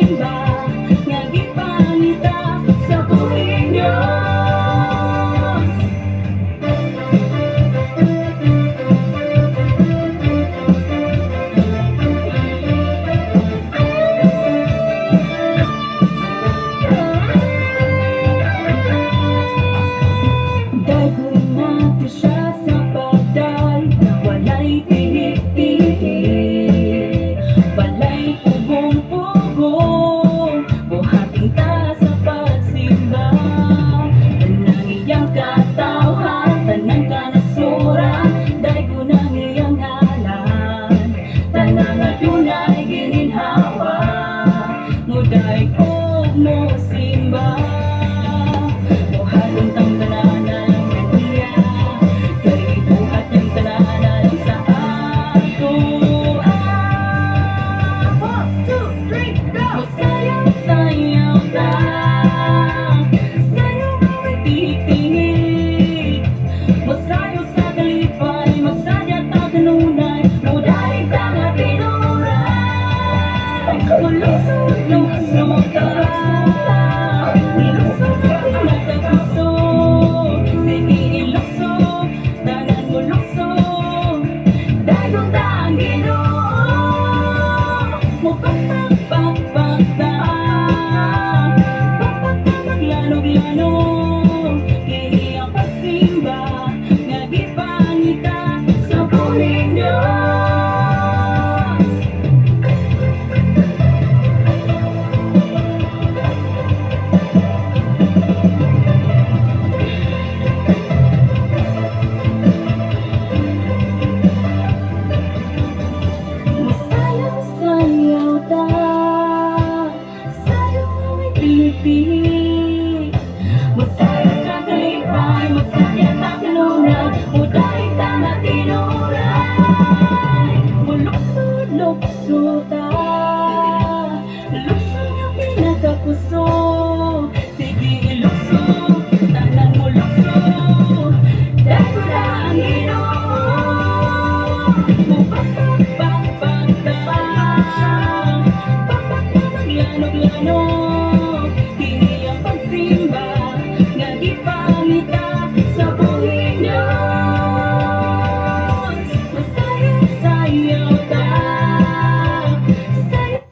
Pagsimba nga gipangita sa buhing Diyos. Dahil nato siya sa pagday, walay tihik-tihik, walay pugong-pugong. Buhating ta sa pagsimba tanang iyang katawhan, tanang kanasuran. Daygon ang iyang ngalan, tanang adunay gininhawa, mudayeg mo simba. Buhaton tang tanan alang kaniya, kay gibuhat niyang tanan alang sa ato. One, two, three, go! Masayaw-sayaw ta, sayaw nga may tihik-tihik. Masayaw sa kalipay, magsadya ta kanunay, mudayeg ta nga tinuray. Mulukso-lukso ta, ilukso ang pinakapuso. Sige, ilukso, tanan mo lukso. Daygon ta ang Ginoo. Mupakpak-pakpak ta, pakpak ta maglanog-lanog. Kini ang pagsimba nga gipangita sa buhing Diyos. Masayaw-sayaw ta, sayaw nga may tihik. Masayaw sa kalipay, magsadya ta kanunay, mudayeg ta nga tinuray. Mulukso-lukso ta, lukso nga pinakapuso. Sige, ilukso, tanan mo lukso. Daygon na ang Ginoo. Mupakpak-pakpak ta, pakpak na maglanog-lanog. Kini ang pagsimba nga gipangita sa buhing Diyos. Masayaw-sayaw ta, sayaw.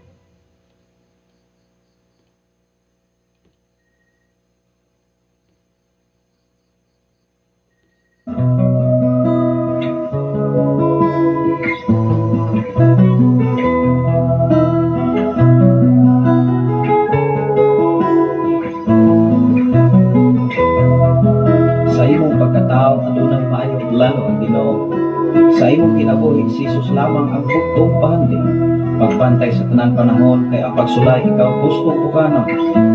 Sa imong pagkatao adunay maayong plano ang Ginoo. Sa imong kinabuhi, si Jesus lamang ang buktong bahandi. Pagbantay sa tanan panahon kay ang pagsulay ikaw gustong ukanon.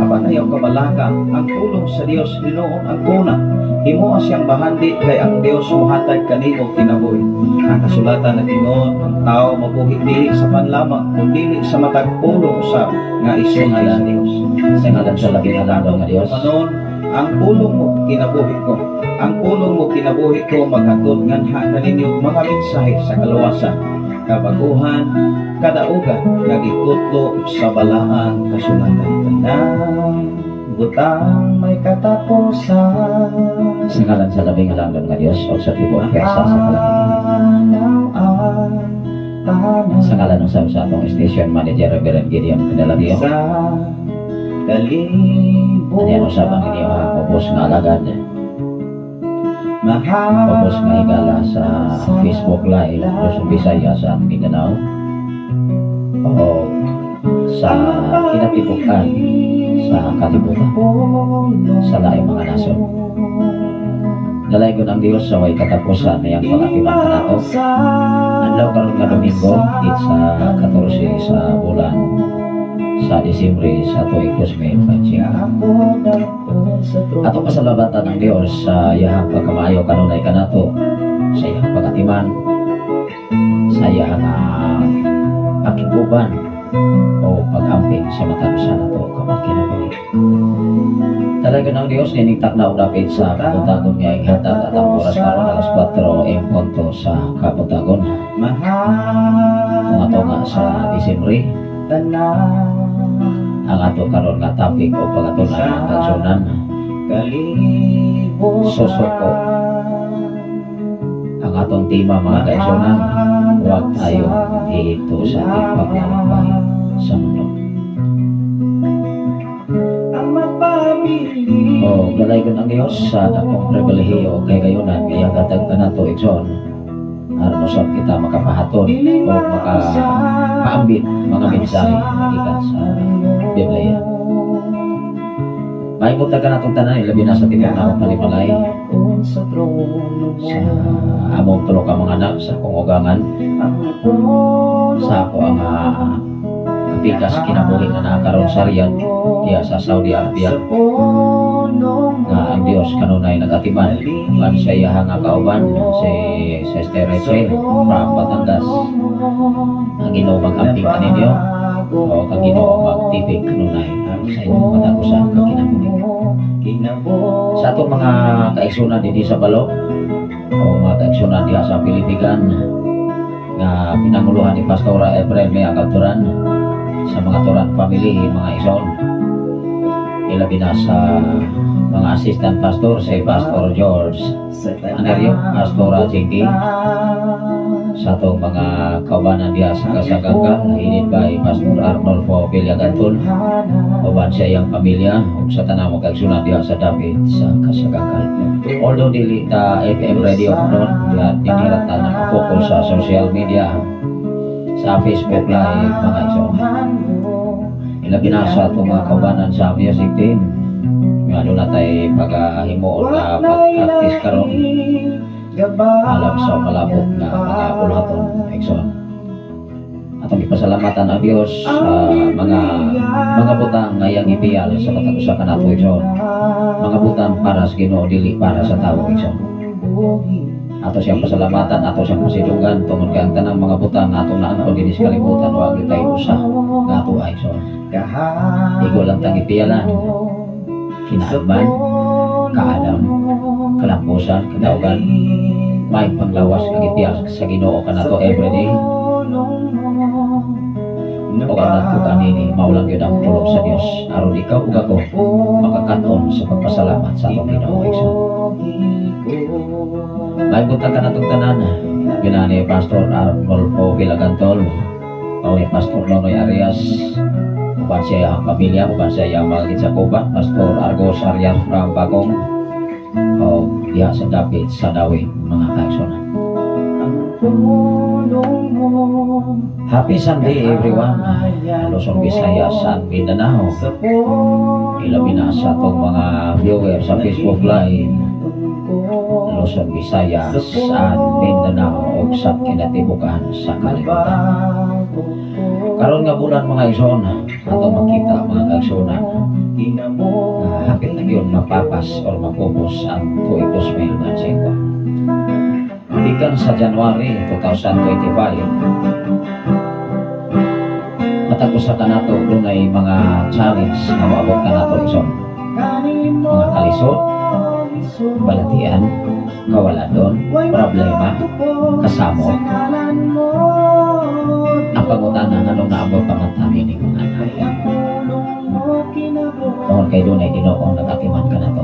Apan ayaw kabalaka, ang pulong sa Dios hinuon ang kuna. Himoa siyang bahandi kay ang Dios mohatag kanimo kinabuhi. Ang kasulatan nag-ingon, ang tao mabuhi dili sa pan lamang kun dili sa matag pulong usab nga isulti sa Dios. Sa ngalan sa labing halangdon nga Dios, Kanon, ang pulong mo kinabuhi ko. Ang pulong mo kinabuhi ko maghatod nganha kaninyo mga mensahe sa kaluwasan, kabaguhan, kadaugan nga gikutlo sa balaang kasulatan. Tanang butang may katapusan. Sa ngalan sa labing halangdon nga Dios o sa tibuok pwersa sa kalangitan. Mahanaw ang tanan Sa ngalan ng sa atong station manager Reverend Gideon Candelabio, sa aniya usab ang kalibutan. inyong ubos nga alagad, ubos nga higala sa Facebook Live Luzon, Visayas at Mindanao o sa kinatibukan sa kalibutan sa laing mga nasod. Dalaygon ang Dios sa way katapusan niyang pag-atiman kanato. Adlaw karon nga Domingo, sa 14 sa bulan sa Disyembre sa tuig 2025. Atong pasalamatan ang Dios sa iyahang pagkamaayo kanunay kanato, sa iyahang pag-atiman, sa iyahang pakiguban o pag-amping sa matag usa nato ka kinabuhi. Dalaygon ang Dios nining takna og dapit sa kabuntagon nga ihatag at ang oras karon alas 4 en punto sa kabuntagon. Kung ato nga sa Disyembre, Ang ato karon nga topic o pagatunan, mga kaigsuonan, Kalibutan. Susuko. Ang atong tema, mga kaigsuonan, huwag tayo hihinto sa ating paglalakbay sa mundo. Ang mapabili. O galaygon ang Diyos sa dakong pribilehiyo kay gayunan nga iyang gatag kanato, igsoon, aron usab kita makapahaton Dili o makapaambit mga mensahe gikan sa Biblia. Maayong buntag kanatong tanan, ilabi na sa tibuok namong panimalay, Sa trono sa among tulo ka mga anak, sa akong ugangan, sa ako ang kapikas kinabuhi nga naa karon sa Riyadh, diya sa Saudi Arabia, nga ang Dios kanunay nagatiman uban sa iyang nga kauban, si Sister Rachel from Batangas. Ang Ginoo mag-amping kaninyo o ang Ginoo magtipig kanunay sa inyong matag usa ka kinabuhi. Sa atong mga kaigsunan dinhi sa Balok o mga kaigsunan diha sa Pilipigan nga pinanguluhan ni Pastora Efren Mea Turan, sa mga Turan family, mga igsoon, ilabi na sa mga assistant pastor, si Pastor George Anerio, Pastora Jinky, sa atong mga kaubanan diha sa Kasagangga, headed by Pastor Arnolfo Villagantol, uban sa iyang pamilya, ug sa tanang mga kaigsunan diha sa dapit sa Kasaganggal. Although dili ta FM radio karon, diha dinhi ra ta nakafocus sa social media, sa Facebook Live, mga igsoon. Ilabi na sa atong mga kaubanan sa music team nga doon na tayo paghimuon na pag-practice karon alam sa malabot na mga buluhaton, igsoon. Atong ipasalamatan ang Dios sa mga butang nga iyang ipiyal sa matag usa kanato, igsoon. Mga butang para sa Ginoo, dili para sa tawo, igsoon. Ato siyang pasalamatan, ato siyang pasidunggan tungod kay ang tanang mga butang nga atong naangkon dinhi sa kalibutan, wa gyud tay usa nga ato ay, igsoon. Igo lang tang ipiyalan, kinaadman, kaalam, kalampusan, kadaugan, may panglawas ang ipiyal sa Ginoo kanato everyday. O ang nagtukan nini, mao lang gyud ang pulong sa Dios aron ikaw ug ako makakaton sa pagpasalamat sa atong Ginoo, igsoon. May buntag kanatong tanan, gina ni Pastor Arnolfo Villagantol o ni Pastor Nonoy Arias, uban siya ang pamilya, uban siya ang mga kitsakuban, Pastor Argos Arias from Bagong o diha sa dapit sa Dawit, mga kaigsuonan. Happy Sunday, everyone. Luzon, Visayas and Mindanao. Ilabi na sa atong mga viewer sa Facebook Live. Luzon, Visayas and Mindanao ug sa kinatibukan sa kalibutan. Karon nga bulan, mga igsoon, atong makita, mga kaigsuonan, na hapit na gyud mapapas or mapupos ang tuig 2025. Gikan sa January 2025, matag usa kanato dunay mga challenge nga moabot kanato, igsoon. Mga kalisod, balatian, kawaladon, problema, kasamo. Ang pangutana, nganong naabot pa man ta niining mga anak? Tungod kay dunay Ginoong nagatiman kanato.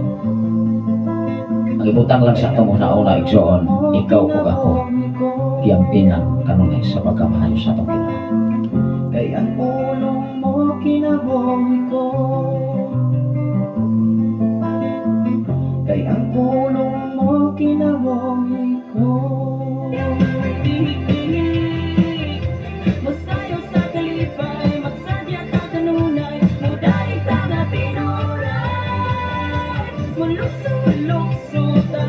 Ang ibutang lang sa atong una-una, igsoon, ikaw ug ako, giampingan kanunay sa pagkamaayo sa atong Ginoo. Kay ang pulong mo kinabuhi ko. Kay ang pulong mo kinabuhi ko. Masayo sa kalipay, magsadya ta kanunay, mudaig ta na tinuray. Mulukso-lukso ta,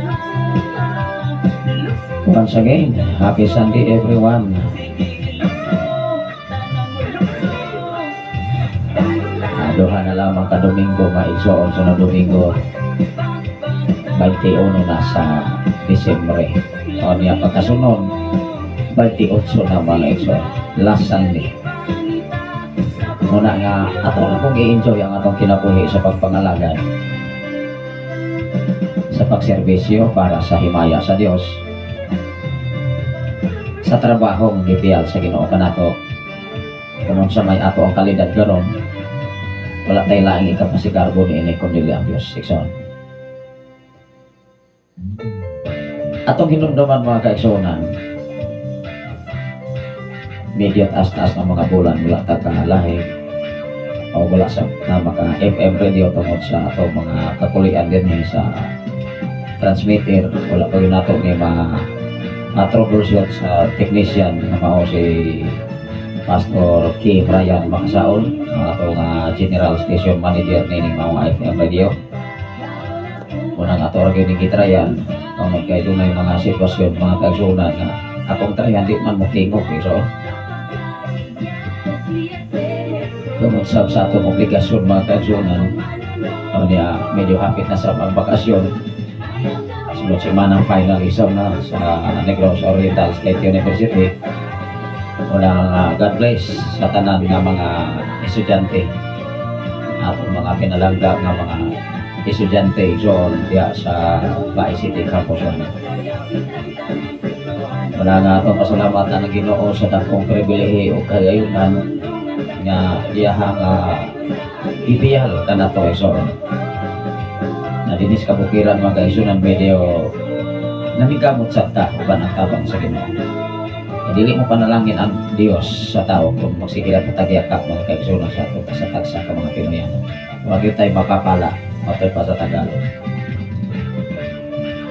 lukso. Once again, happy Sunday, everyone. Sige, lukso, tanang mulukso. Duha na lamang ka Domingo, mga igsoon, sa Domingo, 21 na sa Disyembre. O niya pagkasunod, 28 na, mga igsoon. Last Sunday. Muna nga, ato na kong i-enjoy ang atong kinabuhi sa pagpangalagad, sa pagserbisyo para sa himaya sa Dios, sa trabahong gipiyal sa Ginoo kanato. Kung sa may ato ang kalidad karon, Wala tay laing ikapasigarbo niini kundi ang Dios, igsoon. Atong hinumduman, mga kaigsuonan, medyo taas-taas ng mga bulan wala ta kalahi o wala sa na maka FM radio tungod sa atong mga kakulian din sa transmitter. Wala pa gyud nato ni ma ma troubleshoot sa technician nga mao si Pastor Kim Ryan Makasaol, ang atong General Station Manager nining mao FM radio. Unang ato ra gyud ni gitrayan tungod kay dunay mga sitwasyon, mga kaigsuonan, nga akong trayan di man motingog eh. So tungod sa atong obligasyon, mga kaigsuonan, niya medyo hapit na sa ang bakasyon. Sunod semana final exam na sa Negros Oriental State University. Unang God bless sa tanan nga mga estudyante, atong mga pinalangga nga mga estudyante, igsoon, diya sa Bae City Campus 1. Wala nga atong pasalamatan ang Ginoo sa dakong pribilehe o kagayunan nga iyahang ibiyal kanato, igsoon. Na dinis kabukiran, mga kaigsuonan, medyo namikamot sa ta uban ang tabang sa Ginoo. Dili mo panalangin ang Dios sa tao kung magsige lang patagya ka, mga kaigsuonan, sa ato sa tagsa ka mga Pinoyano. Wag yun tayo mapapala matod pa sa Tagalog.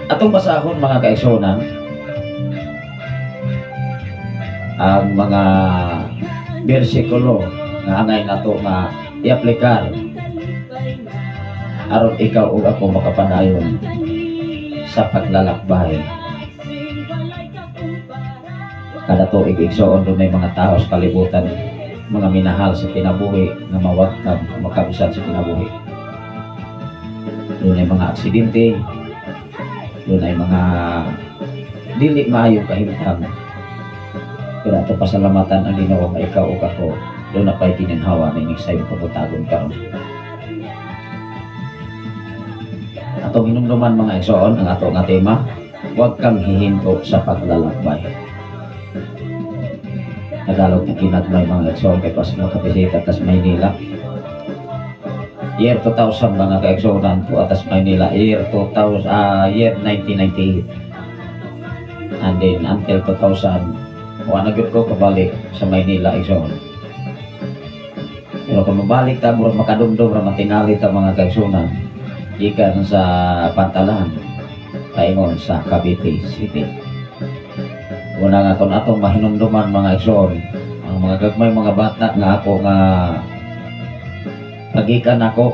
Atong basahon, mga kaigsuonan, ang mga bersikulo nga angay nato nga i-aplikar aron ikaw ug ako makapadayon sa paglalakbay. Kada tuig, igsoon, dunay mga tao sa kalibutan, mga minahal sa kinabuhi, nga mawagtang makabisan sa kinabuhi. Dunay mga aksidente, dunay mga dili maayong kahimtang, pero ato pasalamatan ang Ginoo nga ikaw ug ako duna pay gininhawa nining sayong kabuntagon karon. Atong hinumduman, mga igsoon, ang ato nga tema, huwag kang hihinto sa paglalakbay. Tagalog na kinagmay, mga igsoon, kay pas makabisita tas Maynila. Year 2000, mga kaigsuonan, to atas Maynila, year 2000, year 1998. And then until 2000, wa na gyud ko kabalik sa Maynila, igsoon. Pero kung mabalik ta, murag makadumdum ra matingali ta, mga kaigsuonan, gikan sa Pantalan paingon sa Cavite City. Una nga kung atong mahinumduman, mga igsoon, ang mga gagmay mga bata nga ako nga pagikan ako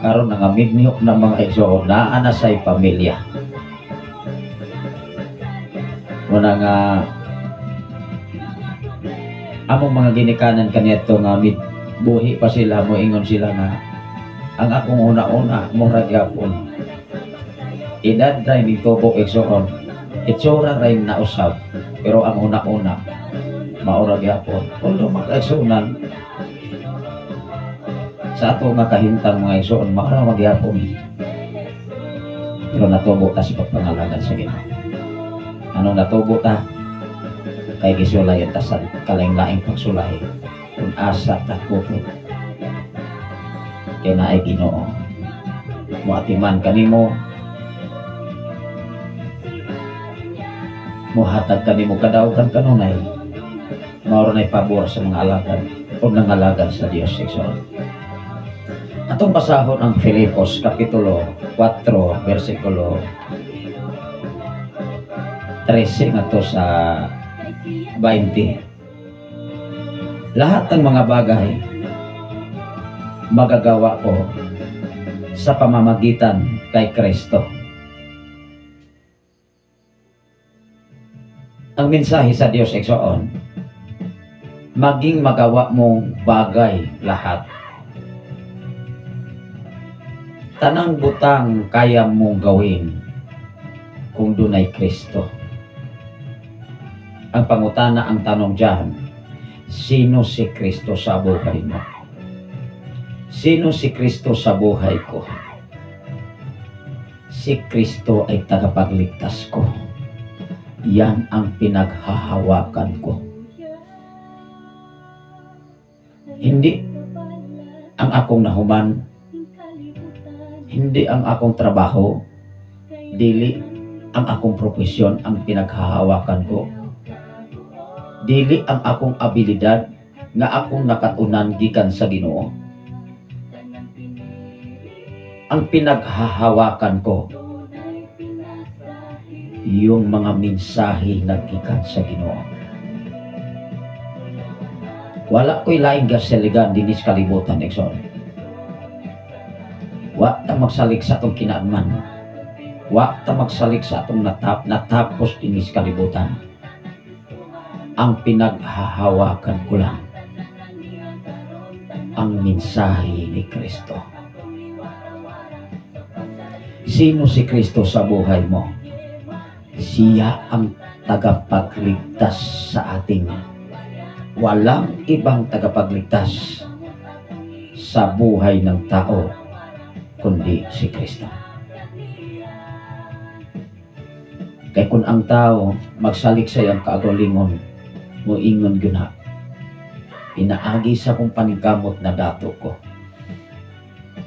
karon nga mignyo na, mga igsoon, naa na say pamilya. Una nga among mga ginikanan kaniadto nga mid buhi pa sila, moingon sila nga ang akong una-una mura gyapon edad ra ni tubo, igsoon, itsura ra yung nausab, pero ang una-una maura gyapon. Although, mga kaigsuonan, sa ato nga kahimtang, mga igsoon, maura magyapon, pero natubo ta sa pagpangalagad sa Ginoo. Anong natubo ta? Kay gisulayan ta sa kalaing-laing pagsulay kung asa ta kuto, kay naay Ginoo moatiman kanimo, muhatag kanimo kadaugan kanunay. Mao nay pabor sa mga alagad o nangalagad sa Dios, igsoon. Atong basahon ang Filipos Kapitulo 4 versikulo 13 ngadto sa 20. Lahat ng mga bagay magagawa ko sa pamamagitan kay Kristo. Ang mensahe sa Dios, igsoon, maging magawa mong bagay lahat. Tanang butang kaya mong gawin kung dunay Kristo. Ang pangutana, ang tanong diyan, sino si Kristo sa buhay mo? Sino si Kristo sa buhay ko? Si Kristo ay tagapagligtas ko. Yan ang pinaghahawakan ko. Hindi Ang akong nahuman, hindi ang akong trabaho, dili ang akong propesyon ang pinaghahawakan ko. Dili ang akong abilidad nga akong nakatunan gikan sa Ginoo. Ang pinaghahawakan ko, yung mga mensahe na gikan sa Ginoo. Wala ko'y laing gaseligan dinis kalibutan, igsoon. Wa ta magsalig sa atong kinaadman. Wa ta magsalig sa atong natapos dinis kalibutan. Ang pinaghahawakan ko lang, ang mensahe ni Kristo. Sino si Kristo sa buhay mo? Siya ang tagapagligtas sa atin. Walang ibang tagapagligtas sa buhay ng tao kundi si Kristo. Kay kung ang tao magsalig sa iyang kaugalingon, moingon gyud na, "Pinaagi sa akong paningkamot na dato ko.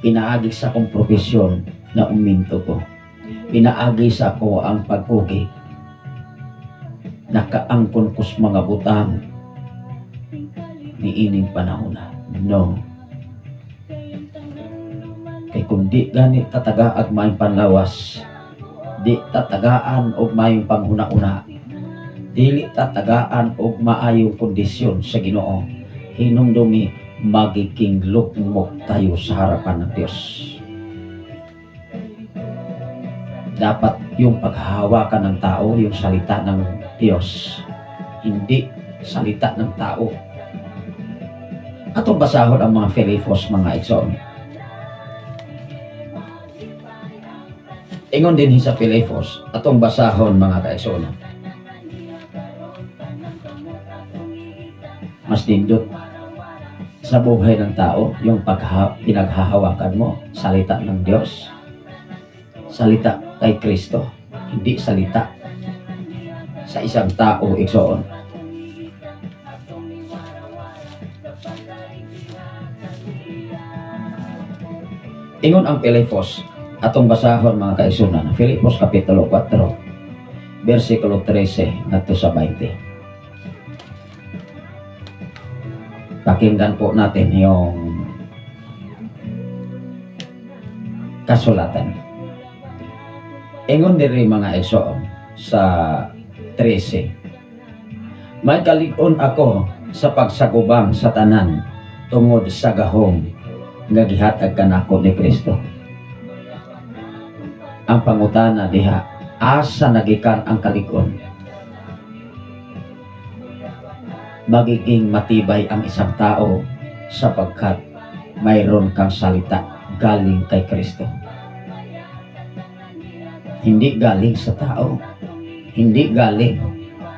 Pinaagi sa akong propesyon na uminto ko. Pinaagi sa ako ang pagkugi. Nakaangkon ko sa mga butang niining panahon na." No. Kay kung di gani tatagaag maayong panlawas, di tatagaan og maayong panghuna-una, dili tatagaan og maayong kondisyon sa Ginoo, hinumdumi, magiging lukmok tayo sa harapan ng Diyos. Dapat yung paghahawakan ng tao, yung salita ng Diyos, hindi salita ng tao. Atong basahon ang mga Filipos, mga igsoon. Ingon din sa Filipos, atong basahon, mga kaigsoon. Mas nindot sa buhay ng tao yung pinaghahawakan mo, salita ng Diyos, salita kay Kristo, hindi salita sa isang tao, igsoon. Ingon ang Filipos, atong basahon, mga kaigsunan, Filipos Kapitulo 4, versikulo 13 ngadto sa 20. Pakinggan po natin yung kasulatan. Ingon diri, mga igsoon, sa 13: "May kalig-on ako sa pagsagubang sa tanan tungod sa gahom nga gihatag kanako ni Kristo." Ang pangutana diha, asa nagikan ang kalig-on? Magiging matibay ang isang tao sapagkat mayroon kang salita galing kay Kristo. Hindi galing sa tao. Hindi galing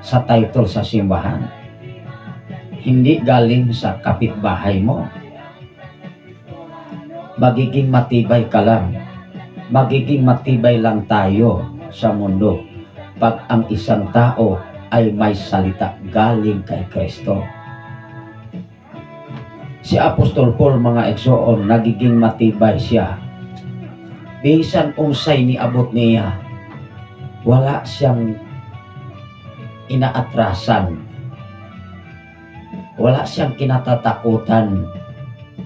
sa title sa simbahan. Hindi galing sa kapitbahay mo. Magiging matibay ka lang. Magiging matibay lang tayo sa mundo pag ang isang tao ay may salita galing kay Kristo. Si Apostol Paul, mga igsoon, nagiging matibay siya. Bisan unsay niabot niya, wala siyang inaatrasan. Wala siyang kinatatakutan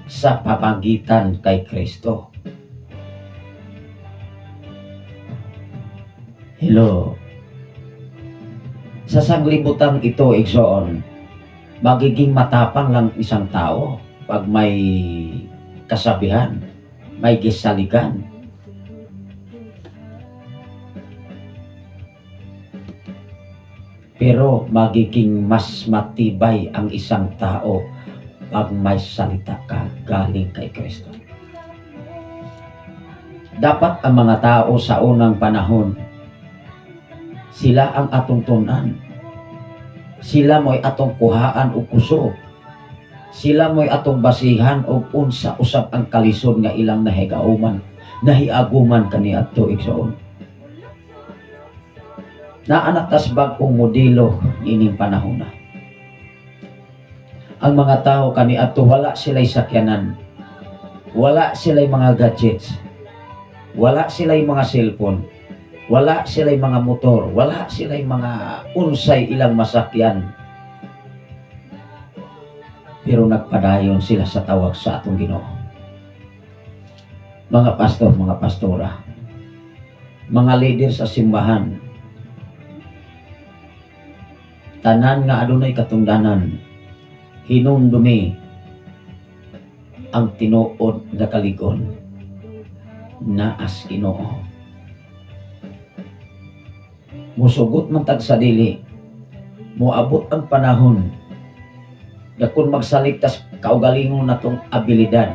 sa pamagitan kay Kristo. Hello. Sa sanglibutang ito, igsoon, magiging matapang lang isang tao pag may kasabihan, may gisaligan. Pero magiging mas matibay ang isang tao pag may salita ka galing kay Kristo. Dapat ang mga tao sa unang panahon, sila ang atong tunan. Sila mo'y atong kuhaan og kusog. Sila mo'y atong basihan og unsa usab ang kalisod nga ilang nahigauman, nahiaguman kaniadto, igsoon. Naa tas bag-ong modelo ining panahon na. Ang mga tao kaniadto, wala sila'y sakyanan. Wala sila'y mga gadgets. Wala sila'y mga cellphone. Wala sila'y mga motor. Wala sila'y mga unsay ilang masakyan. Pero nagpadayon sila sa tawag sa atong Ginoo. Mga pastor, mga pastora, mga leader sa simbahan, tanan nga adunay katungdanan, hinumdumi ang tinuod nga kalig-on naas Ginoo. Musugot man tag sa dili, moabot ang panahon nga kung magsalig tas kaugalingon natong abilidad,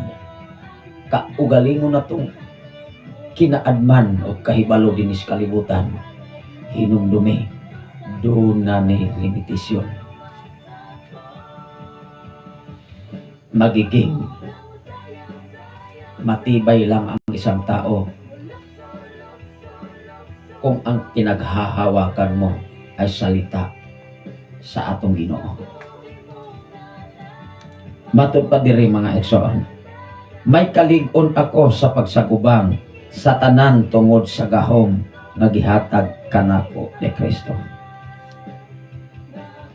kaugalingon natong kinaadman o kahibalo dinis kalibutan, hinumdumi duna ni limitasyon. Magiging matibay lang ang isang tao kung ang pinaghahawakan mo ay salita sa atong Ginoo. Matod pa diri, mga igsoon, may kalig-on ako sa pagsagubang sa tanan tungod sa gahom nga gihatag kanako ni Kristo.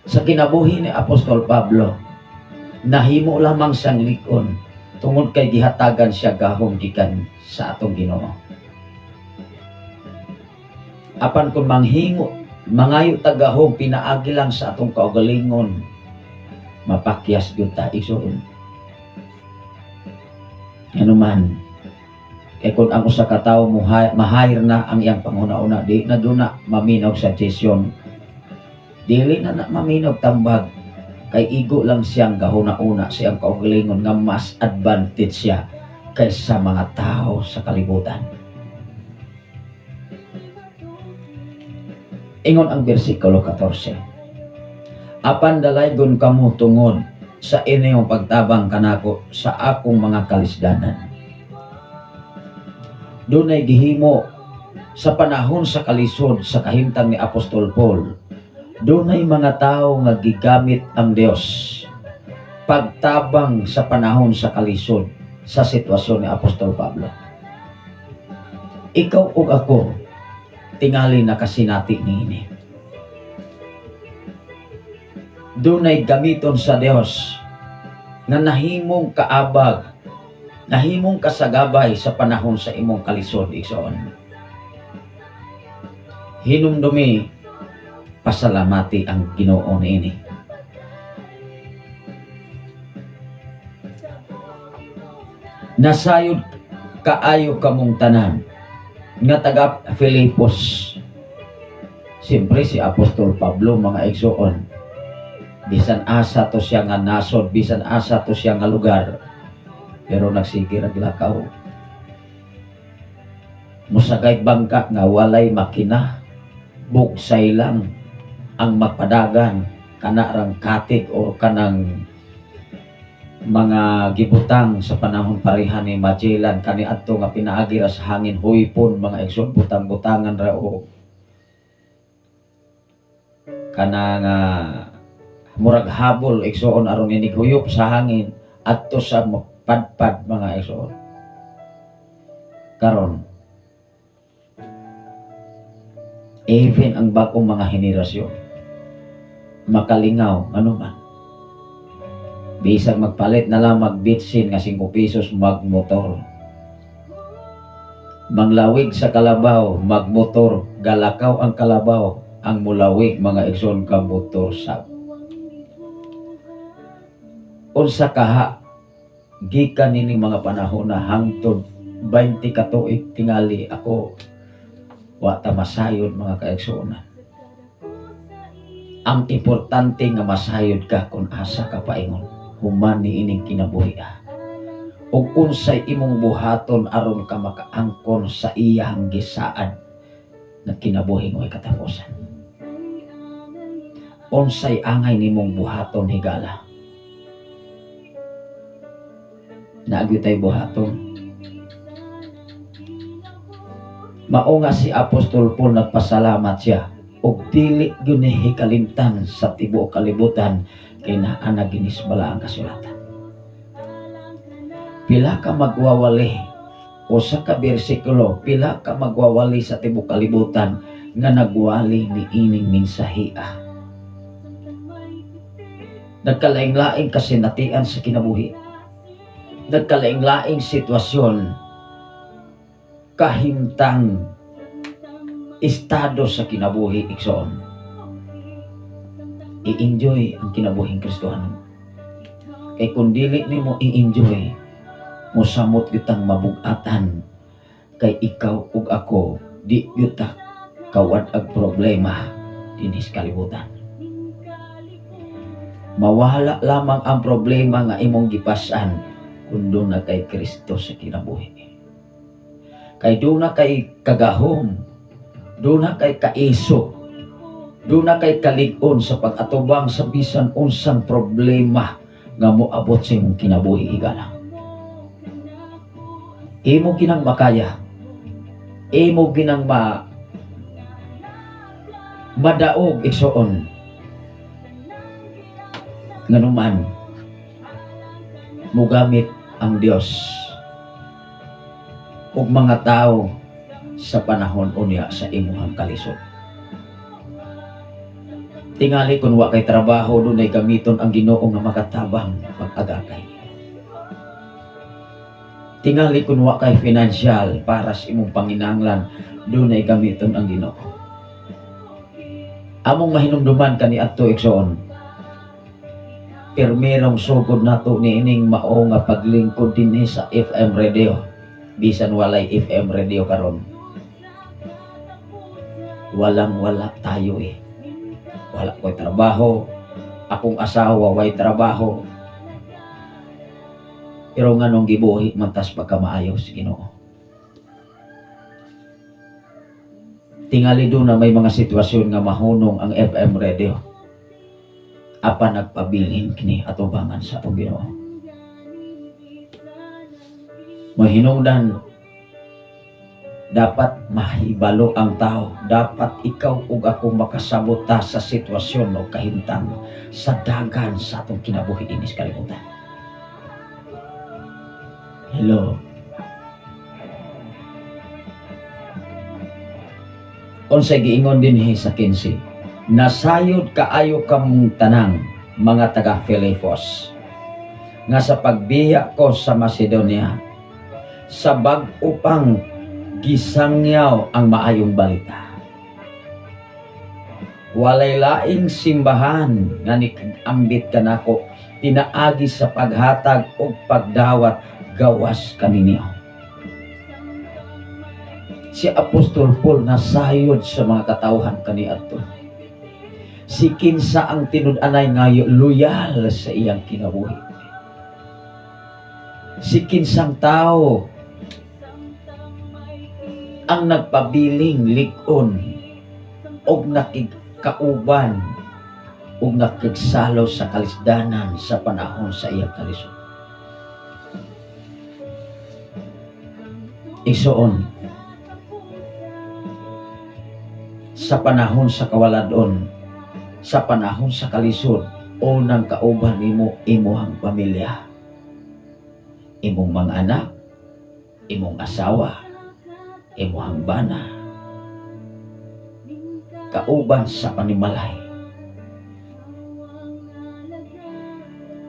Sa kinabuhi ni Apostol Pablo, nahimo lamang siyang lig-on tungod kay gihatagan siya gahom gikan sa atong Ginoo. Apan kung manghimo, mangayo ta gahom pinaagi lang sa atong kaugalingon, mapakyas gyud ta, igsoon. Ano man, kay kung ang usa ka tawo mo ma-hire na ang iyang panghuna-una, di na duna maminaw suggestion. Dili na na maminaw tambag, kay igo lang siyang gahuna-una sa iyang kaugalingon nga mas advantage siya kaysa mga tao sa kalibutan. Ingon ang bersikulo 14. Apan dalaygon kamo tungod sa inyong pagtabang kanako sa akong mga kalisdanan. Dunay gihimo sa panahon sa kalisod sa kahimtang ni Apostol Paul. Dunay mga tao nga gigamit ang Dios pagtabang sa panahon sa kalisod sa sitwasyon ni Apostol Pablo. Ikaw ug ako tingali nakasinati niini. Dunay gamiton sa Dios nga nahimong kaabag, nahimong kasagabay sa panahon sa imong kalisod, igsoon. Hinumdumi, pasalamati ang Ginoo niini. Nasayod kaayo kamong tanan nga taga Filipos. Siyempre si Apostol Pablo, mga igsoon, bisan asa to siya nga nasod, bisan asa to siya nga lugar, pero nagsige naglakaw. Musagay bangka nga walay makina, bugsay lang ang magpadagan kana rang katig o kanang mga gibutang sa panahon pareha ni Magellan kani adto nga pinaagi ra sa hangin, huypon, mga igsoon, butang-butangan ra o kana nga murag habol, igsoon, aron inighuyop sa hangin adto sa mapadpad, mga igsoon. Karon, even ang bagong mga henerasyon makalingaw, ano man, bisag magpalit na lang magbitsin nga 5 pesos, magmotor, manglawig sa kalabaw, magmotor, galakaw ang kalabaw, ang mulawig, mga igsoon, ka motor sab. Unsa kaha gikan nining mga panahon na hangtod 20 ka tuig tingali ako wa ta masayod, mga kaigsuonan. Ang importante nga masayod ka kung asa ka paingon human ni ining kinabuhi ah. Ug unsay imong buhaton aron ka makaangkon sa iyang gisaad na kinabuhi ngo'y katapusan. Unsay angay nimong buhaton, higala? Naa gyud tay buhaton. Mao nga si Apostol Paul nagpasalamat siya ug dili gyud ni hikalimtan sa tibuok kalibutan kay naa na ginis balaang kasulatan. Pila ka magwawali, usa ka bersikulo, pila ka magwawali sa tibok kalibutan nga nagwali ni ining mensahea. Nagkalaing-laing kasinatian sa kinabuhi. Nagkalaing-laing sitwasyon, kahimtang, estado sa kinabuhi, igsoon. I-enjoy ang kinabuhing Kristohanon. Kay kung dili nimo i-enjoy, mosamot kitang mabugatan, kay ikaw ug ako di gyud ta kawad-ag problema dinhi sa kalibutan. Mawala lamang ang problema nga imong gipasan kung duna kay Kristo sa kinabuhi. Kay duna kay kagahom, duna kay kaiso, duna kay kalig-on sa pag-atubang sa bisan unsang problema nga moabot sa imong kinabuhi, higala. Imo ginang makaya. Imo ginang madaog, igsoon. Nganuman mugamit ang Dios ug mga tao sa panahon unya sa imuhang kalisod. Tingali kung wa kay trabaho, dunay gamiton ang Ginoo nga makatabang pag-agakay. Tingali kung wa kay financial para sa imong panginahanglan, dunay gamiton ang Ginoo. Among mahinumduman kaniadto, igsoon. Pirmirong sugod nato niining mao nga paglingkod dinhi sa FM radio. Bisan walay FM radio karon. Walang wala tayo eh. Wala ko'y trabaho. Akong asawa way trabaho. Pero nganong gibuhi man tas pagkamaayo sa Ginoo. Tingali duna may mga sitwasyon nga mahunong ang FM radio. Apan nagpabilin kini atubangan sa atong Ginoo. Mahinungdan, dapat mahibalo ang tao. Dapat ikaw ug ako makasabot ta sa sitwasyon o kahimtang sa dagan sa atong kinabuhi dinhi sa kalibutan. Hello. Unsay giingon dinhi sa 15? Nasayod kaayo kamong tanang mga taga Filipos nga sa pagbiya ko sa Macedonia sa bag-o pang gisangyaw ang maayong balita. Walay laing simbahan nga nikag-ambit kanako pinaagi sa paghatag og pagdawat gawas kaninyo. Si Apostol Paul nasayod sa mga katawhan kaniadto. Si kinsa ang tinud-anay nga loyal sa iyang kinabuhi. Si kinsang tao ang nagpabiling lig-on og nakigkauban og nakigsalo sa kalisdanan sa panahon sa iyang kalisod. Igsoon, sa panahon sa kawaladon, sa panahon sa kalisod, unang kauban nimo imuhang pamilya, imong mga anak, imong asawa, imuhang bana, kauban sa panimalay,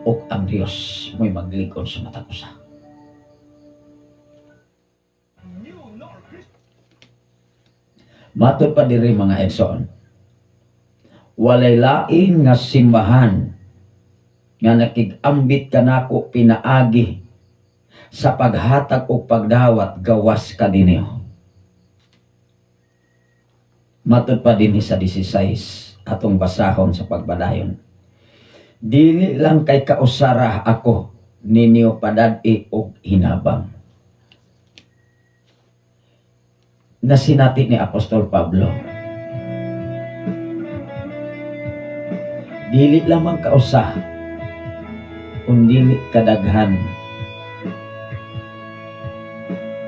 ug ang Dios mo'y maglig-on sa matag usa. Matod pa diri mga igsoon, walay lain nga simbahan nga nakig-ambit kanako pinaagi sa paghatag og pagdawat gawas kaninyo. Matod pa dinhi sa 16 atong basahon sa pagbadayon. Dili lang kay kausara ako ninyo padad-i og hinabang. Nasinati ni Apostol Pablo. Dili lamang kausa, kun dili kadaghan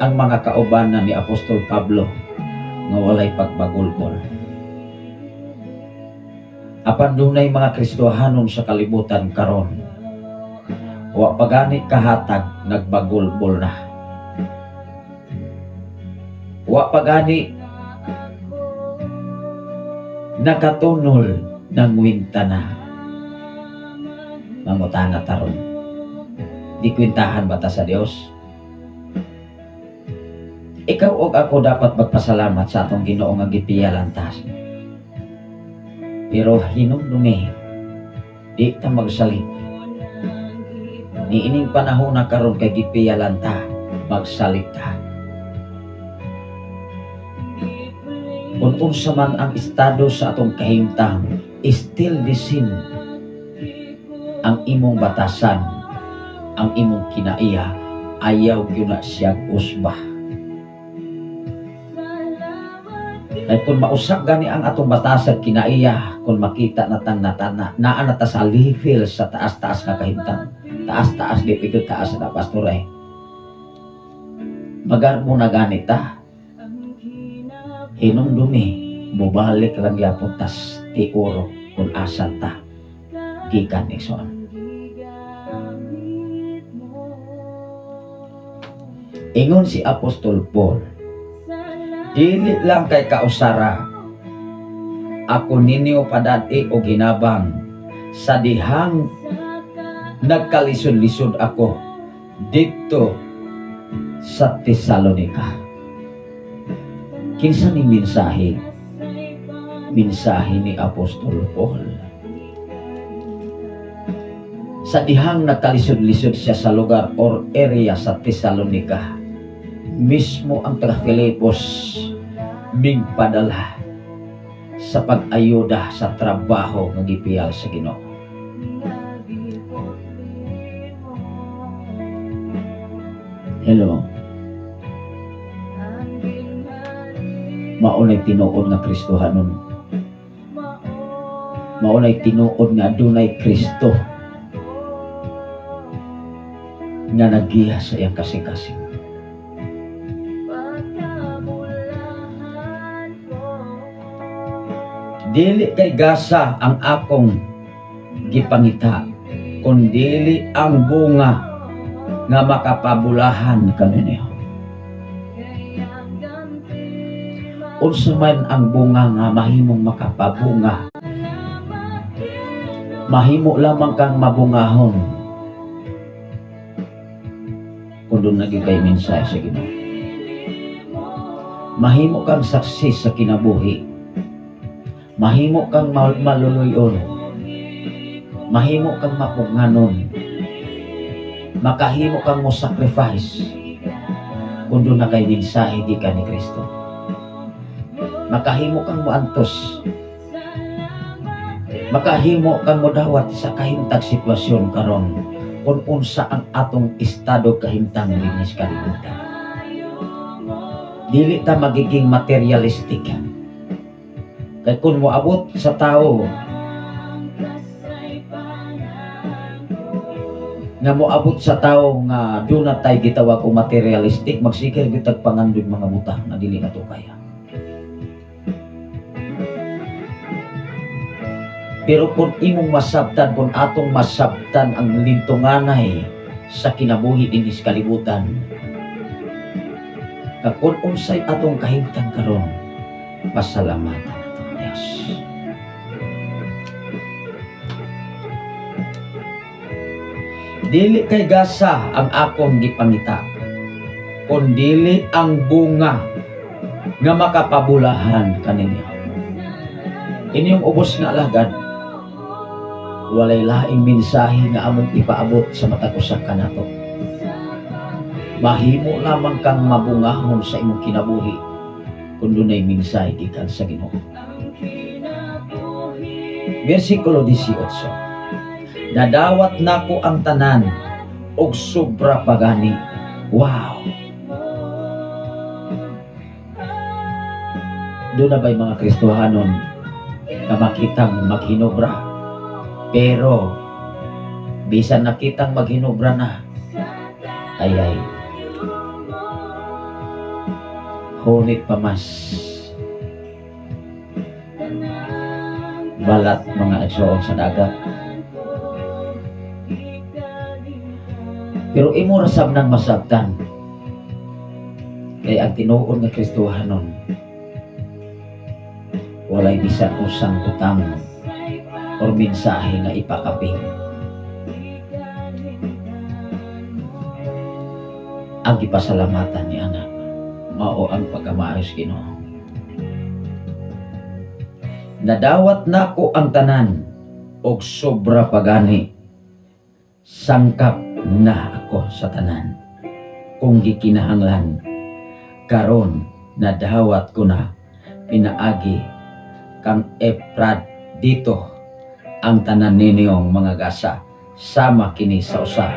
ang mga kaubanan ni Apostol Pablo nga walay pagbagulbol. Apan dunay mga Kristohanon sa kalibutan karon, wa pagani kahatag Nagbagulbol na. Wa pa gani nakatunol, nangwinta na. Mangutana taron. Gikwintahan ba ta sa Dios? Ikaw ug ako dapat magpasalamat sa atong Ginoo nga gipiyalan ta. Pero hinumdumi, di ta magsalig. Niining panahon na karon kay gipiyalan ta, magsalig ta. Kung unsa man ang estado sa atong kahimtang, still the same ang imong batasan, ang imong kinaiya, ayaw gyud na siya usba. Kay kung mausab gani ang atong batasan kinaiya, kung makita na tang natana, naa na ta sa level sa taas-taas nga kahimtang. Taas-taas, di pigod taas na, pastor eh. Magarbo na gani ta. Hinumdumi, mubalik lang gyapon tas tiuro kung asa ta gikan, igsoon. Ingon si Apostol Paul, "Dili lang kay kausara ako ninyo padati og hinabang sa dihang nagkalisod-lisod ako didto sa Tesalonica." Kinsa ni mensahe? Mensahe ni Apostol Paul. Sa dihang nagkalisod-lisod siya sa lugar or area sa Tesalonica, mismo ang taga Filipos mingpadala sa pag-ayuda sa trabaho nga gipiyal sa Ginoo. Hello. Maunay tinuod nga Kristohanon. Maunay tinuod nga adunay Kristo nga nagiya sa iyang kasing-kasing. Dili kay gasa ang akong gipangita, kundili ang bunga nga makapabulahan kaninyo. Unsa man ang bunga nga mahimong makapabunga? Mahimo lamang kang mabungahon kung duna gyud kay mensahe sa Ginoo. Mahimo kang saksi sa kinabuhi. Mahimo kang maluluyon. Mahimo kang mapugnganon. Makahimo kang mo sacrifice kung duna kay mensahe gikan ni Kristo. Makahimo kang moantos. Makahimo kang modawat sa kahimtang sitwasyon karon kung unsa ang atong estado kahimtang dinhi sa kalibutan. Dili ta magiging materialistic. Kay kung moabot sa tao nga moabot sa tao nga duna tay gitawag og materialistic, magsigil gyud tag pangandoy mga butang na dili nato kaya. Pero kung imong masabtan, kung atong masabtan ang lintunganay sa kinabuhi dinhi sa kalibutan, nga kung unsay atong kahimtang karon, pasalamatan atong Dios. Dili kay gasa ang akong gipangita, kun dili ang bunga nga makapabulahan kaninyo. Inyong ubos nga alagad, walay laing mensahe nga among ipaabot sa matag usa kanato. Mahimo lamang kang mabungahon sa imong kinabuhi kung dunay mensahe gikan sa Ginoo. Versikulo 18. Nadawat nako ang tanan og sobra pa gani. Wow. Duna ba'y mga Kristohanon nga makitang maghinobra? Pero bisan nakitang maghinobra na, ay ay, hunit pa mas balat, mga igsoon, sa dagat. Pero Pero imo ra sab nang masabtan. Kay ang tinuod nga Kristohanon, walay bisan usang butang or mensahe nga ipakaping. Ang gipasalamatan ni anak, mao ang pagkamaayo sa Ginoo. Nadawat nako ang tanan og sobra pagani. Sangkap na ako sa tanan. Kung gikinahanglan, karon nadawat ko na pinaagi kang Epafrodito ang tanan ninyong mga gasa, sama kini sa usa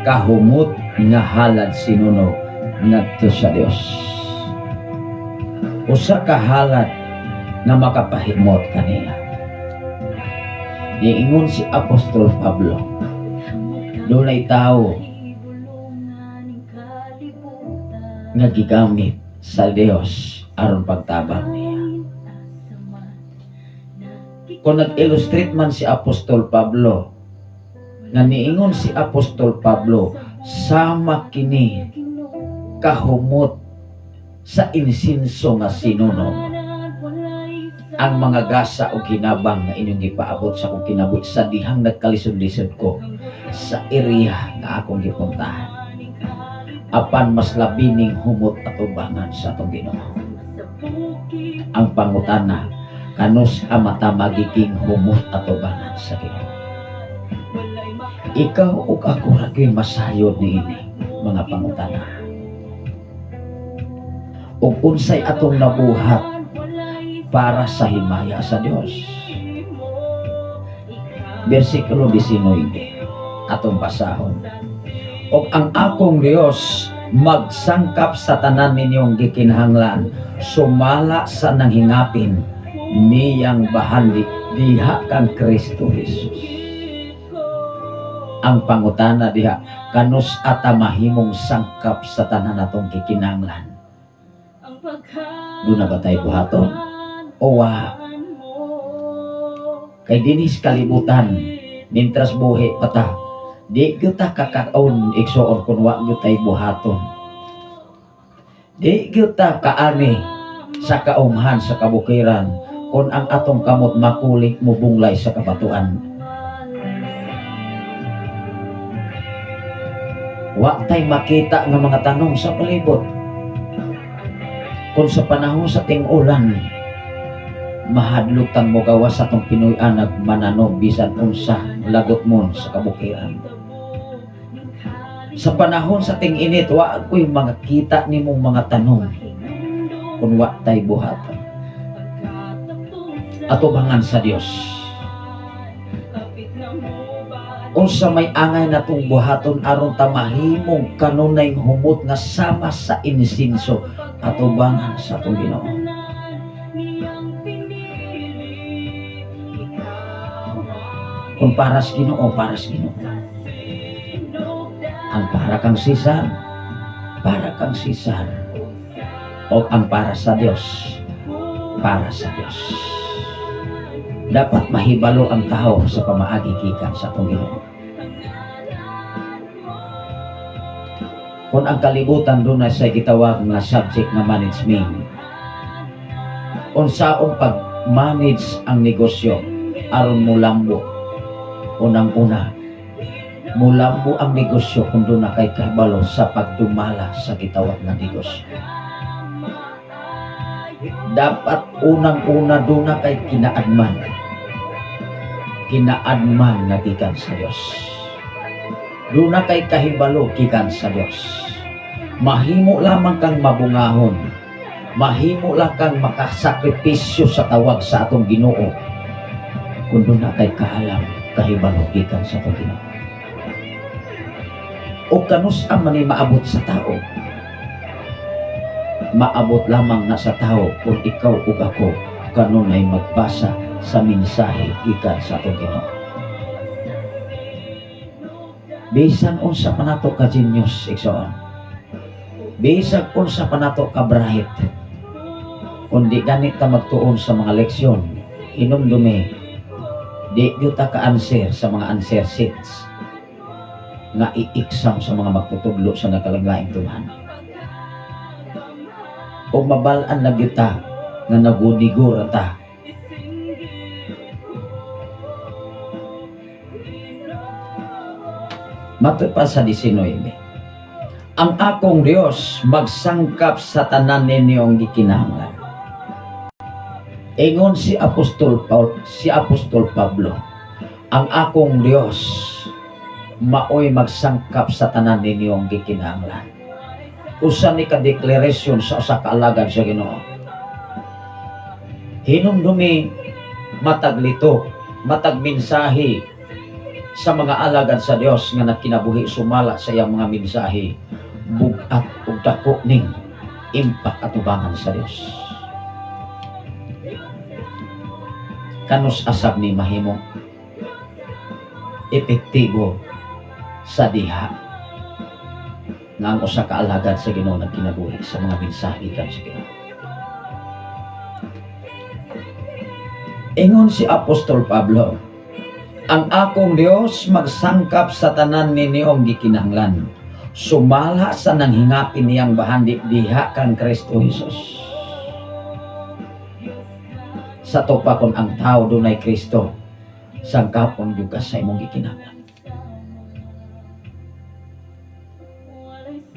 kahumot nga halad sinunog ngadto sa Dios. Usa ka halad nga makapahimot kaniya. Niingon si Apostol Pablo, dunay tao nga gigamit sa Dios aron pagtabang niya. Kung nag-illustrate man si Apostol Pablo, nga niingon si Apostol Pablo, sama kini kahumot sa insinso nga sinunog ang mga gasa o kinabang nga inyong gipaabot sa akong kinabuhi sa dihang nagkalisod-lisod ko sa area nga akong gipuntahan. Apan mas labi ning humot atubangan sa atong Ginoo. Ang pangutana, kanus amata magiging humot atubangan sa Ginoo? Ikaw ug ako ra gyud masayod niini mga pangutana. Ug unsay atong nabuhat para sa himaya sa Dios? Versikulo 19 atong basahon. "Og ang akong Dios magsangkap sa tanan ninyong gikinahanglan sumala sa nanghingapin niyang bahandi diha kang Kristo Jesus." Ang pangutana diha, kanus ata mahimong sangkap sa tanan natong gikinahanglan? Duna ba tayo buhaton? O wa? Kay dinis kalibutan, mintras buhi pa ta, di gyud ta kakaon, igsuon, kung wa gyud tay buhaton. Di gyud ta kaani sa kaumhan sa kabukiran kung ang atong kamot makulik mubunglay sa kabatuan. Wa tay makita nga mga tanom sa palibot kung sa panahon sa ting-ulan mahadlok tang mogawas sa atong Pinoy anag mananom bisan unsa lagot mon sa kabukiran. Sa panahon sa ting-init, wa ko'y mga kita nimong mga tanom kung wa tay buhaton atubangan sa Dios. Unsa may angay natong buhaton aron ta mahimong kanunay humot nga sama sa insinso atubangan sa atong Ginoo? Kung para sa Ginoo, para sa Ginoo. Ang para kang Cesar, para kang Cesar. O ang para sa Dios, para sa Dios. Dapat mahibalo ang tao sa pamaagi gikan sa atong Ginoo. Kung ang kalibutan dunay sa gitawag nga subject nga management, unsaon pag-manage ang negosyo aron mulambo? Unang-una, mulambo ang negosyo kung duna kay kahibalo sa pagdumala sa gitawag nga negosyo. Dapat unang-una duna kay kinaadman. Kinaadman nga gikan sa Dios. Duna kay kahibalo gikan sa Dios. Mahimo lamang kang mabungahon. Mahimo lang kang makasakripisyo sa tawag sa atong Ginoo kung duna kay kaalam, kahibalo gikan sa atong Ginoo. O kanus man ni maabot sa tao? Maabot lamang na sa tao kung ikaw ug ako kanunay magbasa sa mensahe gikan sa atong Ginoo. Bisan unsa pa nato ka genius, igsoon. Bisan unsa pa nato ka bright. Kung di ganit ta magtuon sa mga leksyon, hinumdumi, di gyud ta ka-answer sa mga answer sheets. Nga i-exam sa mga magtutudlo sa nagkalaing tunghan. O mabal-an na kita nga nagunigura ta. Matud pa sa 19, ang akong Dios magsangkap sa tanan ninyong gikinahanglan. Ingon si Apostol Paul, si Apostol Pablo, ang akong Dios maoy magsangkap sa tanan ninyong gikinahanglan. Usa ni ka deklarasyon sa usa ka alagad sa Ginoo. Hinumdumi matag lito, matag mensahe sa mga alagad sa Dios nga nagkinabuhi sumala sa iyang mga mensahe, bug-at ug dako ning impact atubangan sa Dios. Kanus asab ni mahimo epektibo sa diha nga ang usa ka alagad sa Ginoo nagkinabuhi sa mga mensahe gikan sa Ginoo. Ingon si Apostol Pablo, ang akong Dios magsangkap sa tanan ninyong gikinahanglan, sumala sa nanghingapin niyang bahandi diha kang Kristo Jesus. Sa topa kon ang tao dunay Kristo, sangkapon gyud ka sa imong gikinahanglan.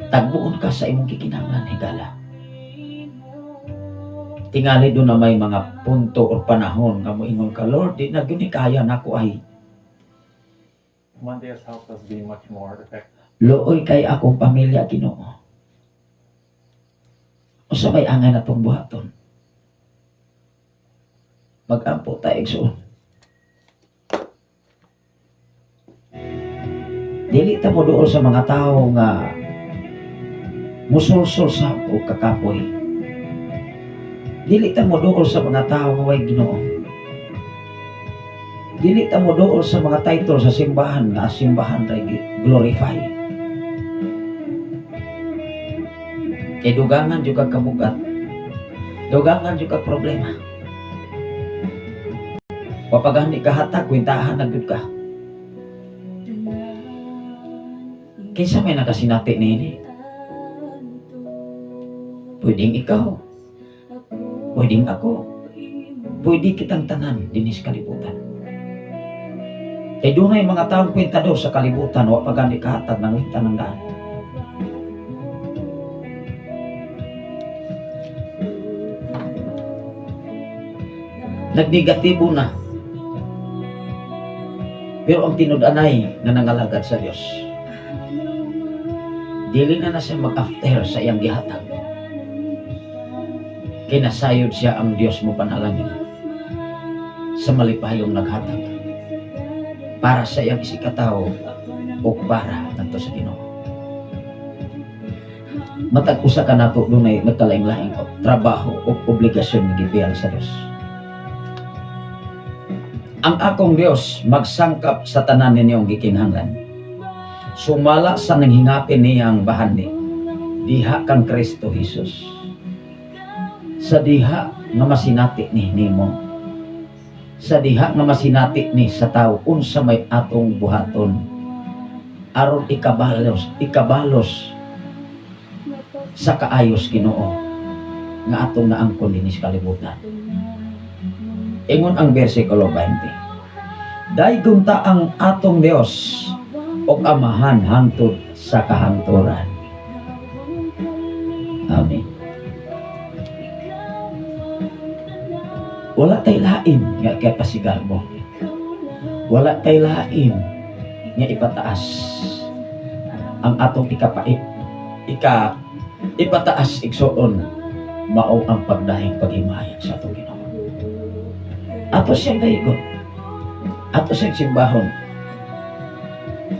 Tagbuon ka sa imong gikinahanglan, higala. Tingali doon na may mga punto or panahon nga moingon ka, Lord, di na gyud ni kaya nako ay. Monday has helped us be much more effective. Luoy kay akong pamilya, Ginoo. Usa may angay na tong buhaton. Mag-ampo ta, igsoon. Dili ta mo duol sa mga tao nga musulsul sa o kakapoy. Dili ta mo duol sa mga tao nga way Ginoo. Dili ta mo duol sa mga title sa simbahan nga simbahan ray glorify. Kay dugangan jud kag kabugat. Dugangan jud kag problema. Wapagani ka hatag, kwentahan na gyud ka. Kinsa may nakasinati niini? Pwedeng ikaw. Pwedeng ako. Pwede kitang tanan dinis kalibutan. Kay dunay mga taong kwentado sa kalibutan, wa pa gani kahatag ng winta ng daan. Nagnegatibo na. Pero ang tinud-anay nga nangalagad sa Dios, dili na na siya mag-after sa iyang gihatag. Kinasayod siya ang Dios mo panalangin sa malipayong naghatag para sa iyang isikatawo o para ngadto sa Ginoo. Matag usa ka nato dunay nagkalaing-laing trabaho o obligasyon nga gibiyal sa Dios. Ang akong Dios magsangkap sa tanan ninyong gikinahanglan, sumala sa nanghingapin niyang bahandi diha kang Kristo Jesus. Sa diha nga masinati ni nimo, sa diha nga masinati ni sa tao unsa may atong buhaton aron ikabalos sa kaayos Ginoo nga atong naangkon dinhi sa kalibutan. Ingon ang bersikulo 20. Daygon ta ang atong Dios ug Amahan hangtod sa kahangturan. Amen. Wala tay lain nga ikapasigarbo. Wala tay lain nga ipataas ang atong ipataas igsoon mao ang pagdahig paghimaya sa atong Ginoo. Ato siyang daygon. Ato siyang simbahon.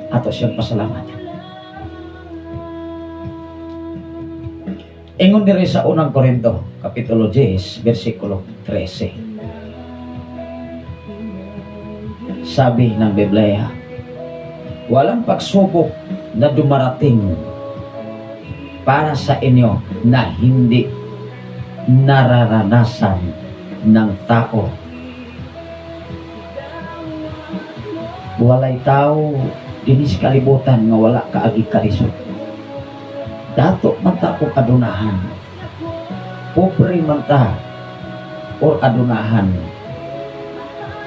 Ato siyang pasalamat. Ingon diri sa unang Korinto, Kapitulo 10, versikulo 13. Sabi ng Biblia, walang pagsubok na dumarating para sa inyo na hindi nararanasan ng tao. Walay tao Dinhi sa kalibutan nga wala kaagi kalisod. Dato man ta og adunahan. Pobre man ta or adunahan.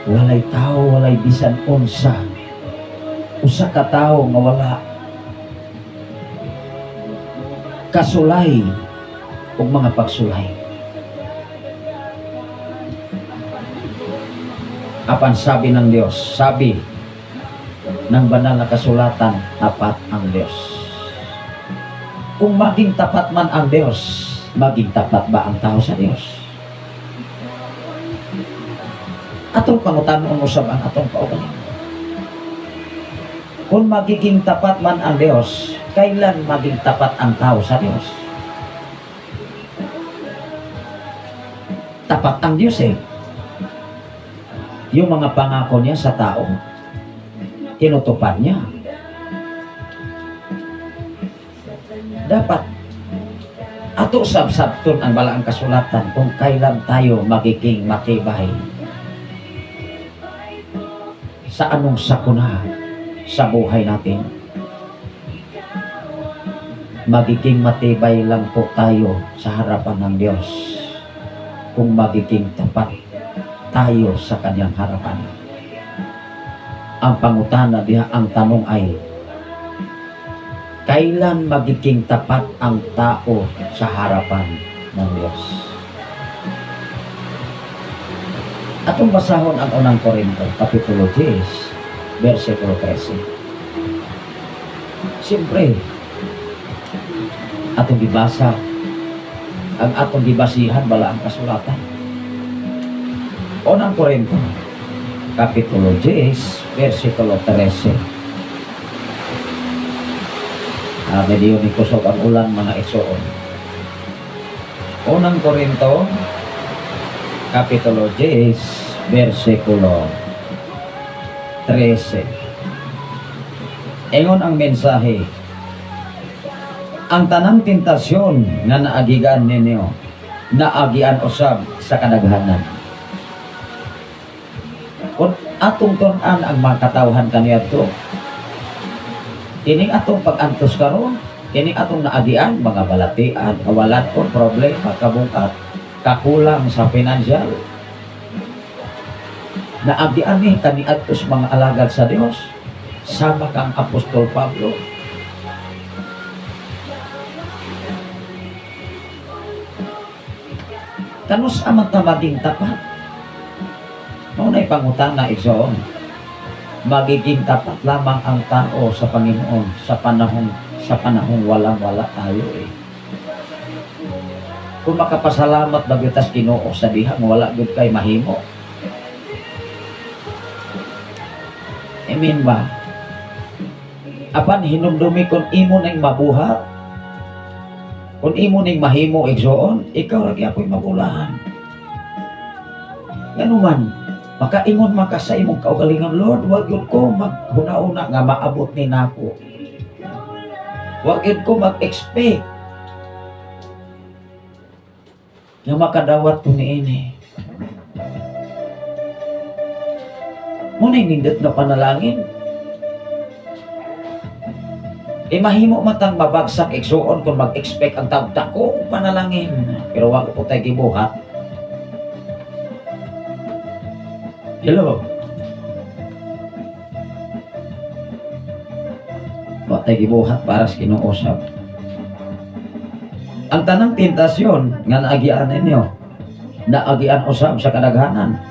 Walay tao, walay bisan unsa. Usa ka tawo nga wala kasulay og mga pagsulay. Apan sabi ng Diyos, sabi ng banal na kasulatan, tapat ang Diyos. Kung maging tapat man ang Diyos, maging tapat ba ang tao sa Diyos? Atong pangutanon usab ang atong kaugalingon. Kung magiging tapat man ang Diyos, kailan maging tapat ang tao sa Diyos? Tapat ang Diyos eh. Yung mga pangako niya sa tao, tinutupad niya. Dapat ato sabsabton ang balaang kasulatan kung kailan tayo magiging matibay sa anong sakuna sa buhay natin. Magiging matibay lang po tayo sa harapan ng Diyos kung magiging tapat tayo sa kanyang harapan. Ang pangutana diha, ang tanong ay, kailan magiging tapat ang tao sa harapan ng Diyos? Atong basahon ang unang Korinto, Kapitulo 10, versikulo 13. Siyempre, atong gibasa, ang atong gibasihan bala ang kasulatan. Unang Korinto, Kapitulo 10, versikulo 13. Medyo ni kusog ang ulan, mga igsoon. Unang Korinto, Kapitulo 10, versikulo 13. Ingon ang mensahe, ang tanang tentasyon nga naagigan ninyo, naagian usab sa kadaghanan. Kung atong tun-an ang mga katawhan kaniadto, ining atong pag-antos karon, ining atong naagian, mga balatian, kawalan o problema, kabungkat, kakulang sa financial. Naagian ni kaniadto sa mga alagad sa Dios, sama kang Apostol Pablo. Kanus amang ta maging tapat? Maunay pangutana, igsoon. Magiging tapat lamang ang tao sa Panginoon sa panahong walang-wala tayo. Kung makapasalamat ba gyud tas Ginoo sa dihang wala gyud kay mahimo. Amen ba? Apan hinumdumi kung imo ning mabuhat, kung imo ning mahimo, igsoon, ikaw ra gyapoy mabulahan. Nganuman, makaingon man ka sa imong kaugalingon, Lord, wag gyud ko maghuna-una nga maabot ni nako. Wag gyud ko mag-expect nga makadawat ko niini. Muna'y nindot na panalangin. Mahimo matang mabagsak igsuon kung mag-expect ang tao dakong panalangin. Pero wag po tayo gibuhat. Hello? Wa tayo gibuhat para sa Ginoo sab. Ang tanang tentasyon nga naagian ninyo, naagian usab sa kadaghanan.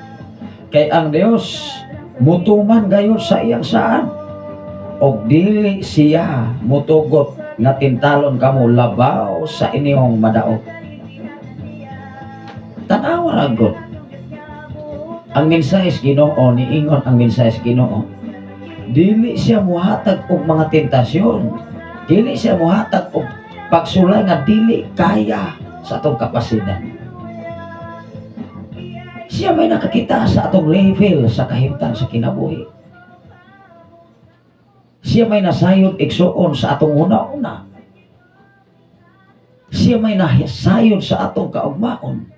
Kay ang Dios mutuman gayud sa iyang saan. Og dili siya mutugot nga tintalon kamo labaw sa inyong madaot. Tan-awa ra gud. Ang mensahe sa Ginoo, niingon ang mensahe sa Ginoo, dili siya muhatag og mga tentasyon, dili siya muhatag og pagsulay nga dili kaya sa atong kapasidad. Siya may nakakita sa atong level sa kahimtang sa kinabuhi. Siya may nasayod igsuon sa atong una-una. Siya may nasayod sa atong kaugmaon.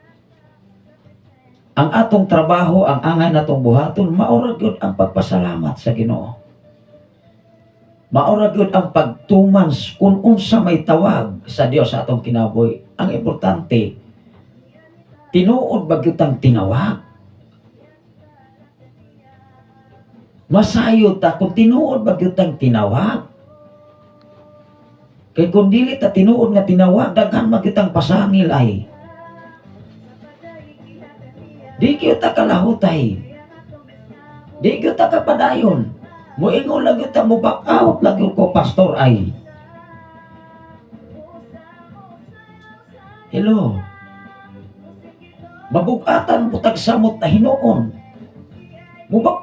Ang atong trabaho, ang angay natong buhaton, maura gyud ang pagpasalamat sa Ginoo. Mao ra gyud ang pagtuman kung unsa may tawag sa Dios sa atong kinabuhi. Ang importante, tinuod ba gyud tang tinawag? Masayo ta kung tinuod ba gyud tang tinawag. Kay kung dili ta tinuod nga tinawag, daghan man gyud tang pasangil ay. Di gyud ta kalahutay. Di gyud ta kapadayon. Moingon lang gyud ta, mo back out lang gyud ko, pastor ay. Hello. Mabugatan po tag samot na hinuon.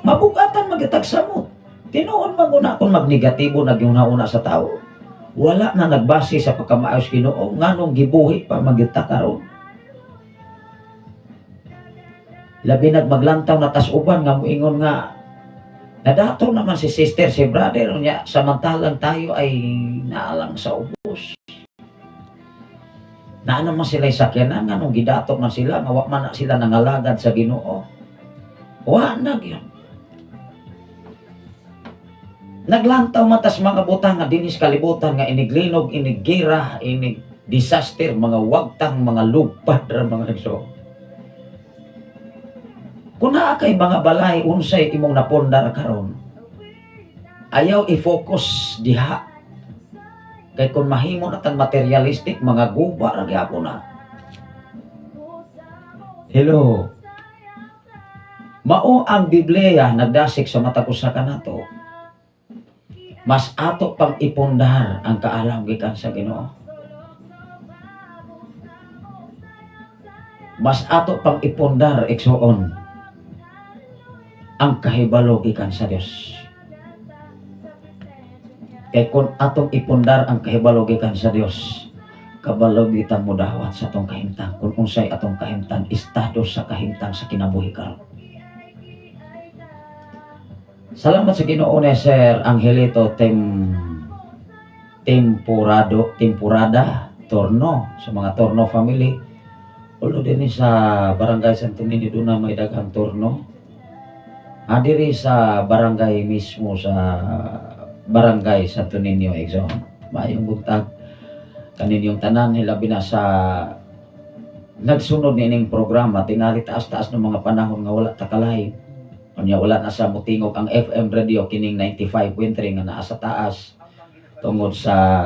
Mabugatan man gyud tag samot. Tinuod man guna kung magnegatibo na gyud sa tao. Wala na nagbase sa pagkamaayos Ginoo nganong gibuhi pa man gyud ta karon. Labi nag maglantaw na tas uban nga moingon nga nadato naman si sister, si brother niya, samantalang tayo ay naalang sa ubos. Naa naman sila sakyanan, nganong gidato man sila, nga wa man na sila nangalagad sa Ginoo. Wa na gyud. Naglantaw man tas mga butang nga dinis kalibutan nga iniglinog, inigira, inig disaster, mga wagtang, mga lupad ra mga igsoon. Kung naa kay mga balay, unsay imong napundar karon, ayaw i-focus diha. Kay kung mahimo na tang materialistic, mga guba ra gyapon na. Hello. Mao ang Biblia nagdasik sa matag usa kanato. Mas ato pang ipundar ang kaalam gikan sa Ginoo. Mas ato pang ipundar igsuon ang kahibalo gikan sa Dios. Kay kung atong ipundar ang kahibalo gikan sa Dios, kabalo kita modawat sa atong kahimtang. Kung unsay atong kahimtang, estado sa kahimtang sa kinabuhi karon. Salamat sa Ginoo ni Sir Angelito Temporado, Temporada Torno, sa mga Torno family. Ulo din ni sa Barangay Santo Niño doon na may daghang Torno. Diri sa barangay mismo, sa Barangay Santo Niño, Exxon. Maayong buntag kaninyong tanan, hilabi na sa nagsunod niining programa. Tingali taas-taas ng mga panahon nga wala ta ka-live. Unya wala na sa mutingog ang FM radio kining 95.3 nga naa sa taas tungod sa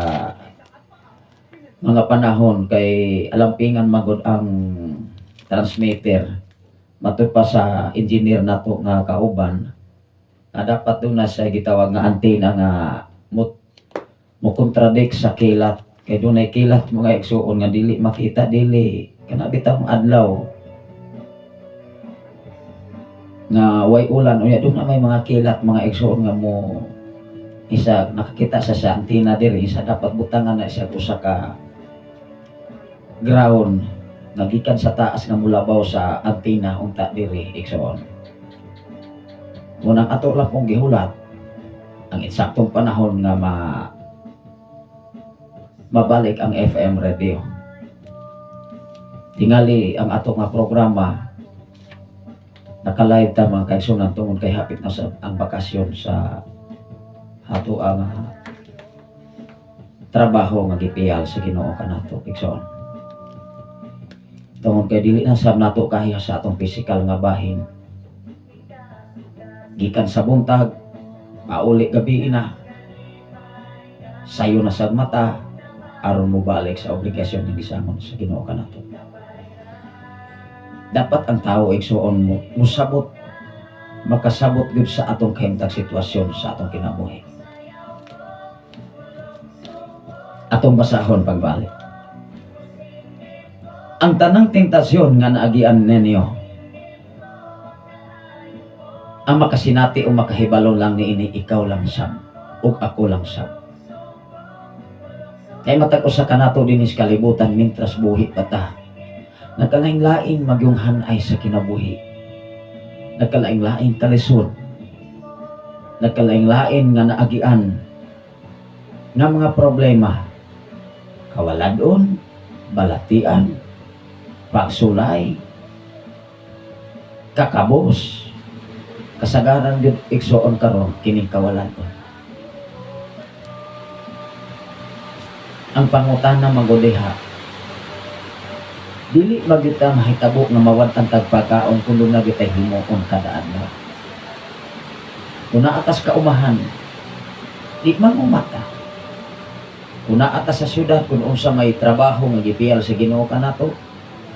mga panahon kay alampingan magod ang transmitter. Matud pa sa engineer nato nga kauban nga dapat doon na siya gitawag nga antenna nga mo contradict sa kilat, kay dunay kilat mga igsuon nga dili makita, dili kana bitang adlaw nga way ulan, unya doon na may mga kilat mga igsuon nga mo isa nakakita sa antenna diri, isa dapat butangan na siya usa ka ground nagikan sa taas nga mulabaw sa antenna unta diri igsoon. Munang ato lang pong gihulat ang eksaktong panahon nga mabalik ang FM radio. Tingali ang ato nga programa naka-live ta mga kaigsunan tungod kay hapit na sa ang bakasyon sa ato ang trabaho nga gipiyal sa Ginoo kanato igsoon. Tungod kay dili na sab nato kaya sa atong physical nga bahin. Gikan sa buntag, pauli gabi na. Sayo na sa mata aron mobalik sa obligasyon nga gisangon sa Ginoo kanato. Dapat ang tao igsuon mo musabot, makasabot gyud sa atong kahimtang sitwasyon sa atong kinabuhi. Atong basahon pagbalik. Ang tanang tentasyon nga naagian ninyo, ang makasinati o makahibalo lang niini ikaw lang sab ug ako lang sab. Kay matag usa kanato dinhi sa kalibutan mintras buhi pa ta, nagkalain-lain magyung hanay sa kinabuhi, nagkalain-lain kalisod, nagkalain-lain nga naagian nga mga problema, kawaladon, balatian, pagsulay, kakabos. Kasagaran gyud igsuon karon kining kawaladon. Ang pangutana man diha, dili ba gyud ta mahitabo nga mawad-an tag pagkaon kung duna gyud tay himuon kada adlaw? Kung naa tas kaumahan, di manguma ta. Kung naa ta sa syudad, kung unsa may trabaho nga gipiyal sa Ginoo kanato,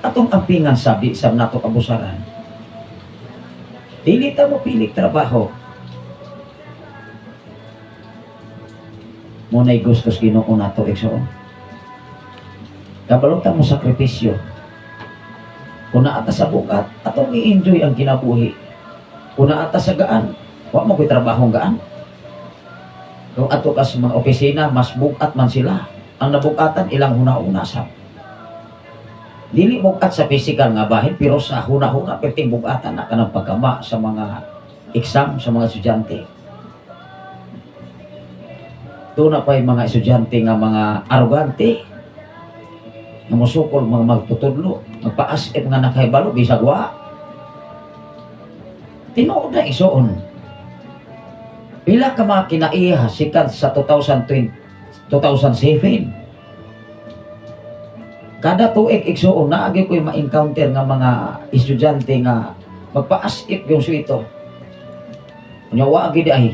atong ampingan sa di sab nato kabusaran. Dili ta mo pilik trabaho. Muna'y gusto sa Ginoo nato, igsoon. Kabalo ta mo sakripisyo. Kung naa ta sa bugat, atong i-enjoy ang kinabuhi. Kung naa ta sa gaan, wa mo ko'y trabahong gaan. Kung ato ka sa mga opisina, mas bugat man sila. Ang nabugatan, ilang huna-huna sa. Dili bugat sa physical nga bahin, pero sa huna-huna, perting bugatan na kanang pagkama sa mga exam sa mga estudyante. Doon na pa yung mga estudyante nga mga arugante, nga musukol mga magtutudlo, magpaas-if nga nakahibalo, bisag wa. Tinuod na, igsoon. Pila ka mga kinaiha sikat sa 2020, 2007. Kada tuig, igsoon, naagi ko'y ma-encounter nga mga estudyante nga magpaas-if yung suito. Nya wa gid ay.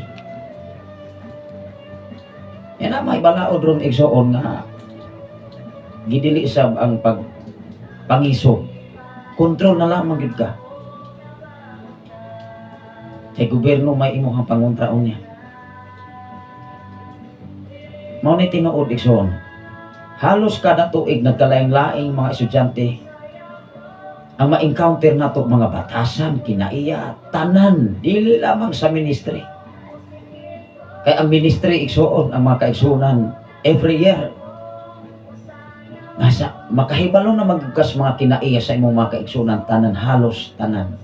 Yan na may balaod ron, igsoon, nga gidili sab ang pag pangisog. Kontrol na lamang gid ka. Kay gobyerno may imong pangontraon niya. Mao ni tinuod, igsoon. Halos kada tuig nagkalaing-laing mga estudyante ang ma-encounter nato, mga batasan, kinaiya, tanan, dili lamang sa ministry. Kay ang ministry, igsoon, ang mga kaigsunan, every year, nasa, makahibalo na magkas mga kinaiya sa imong mga kaigsunan, tanan, halos tanan.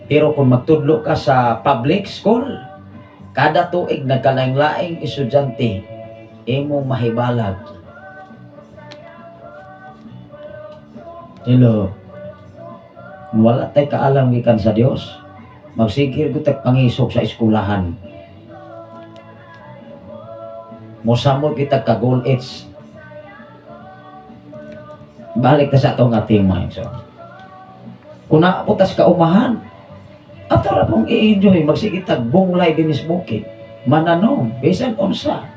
Pero kung magtudlo ka sa public school, kada tuig nagkalaing-laing estudyante, imong mahibalag. Hello. Kung wala tay kaalam gikan sa Dios, magsigir gud tag pangisog sa eskwelahan. Mosamot kita ka goal it's. Balik ta sa atong tema, so. Kung naabot tas kaumahan, ato ra pong i-enjoy, magsige tag bunglay dinis bukid, mananom, bisan unsa.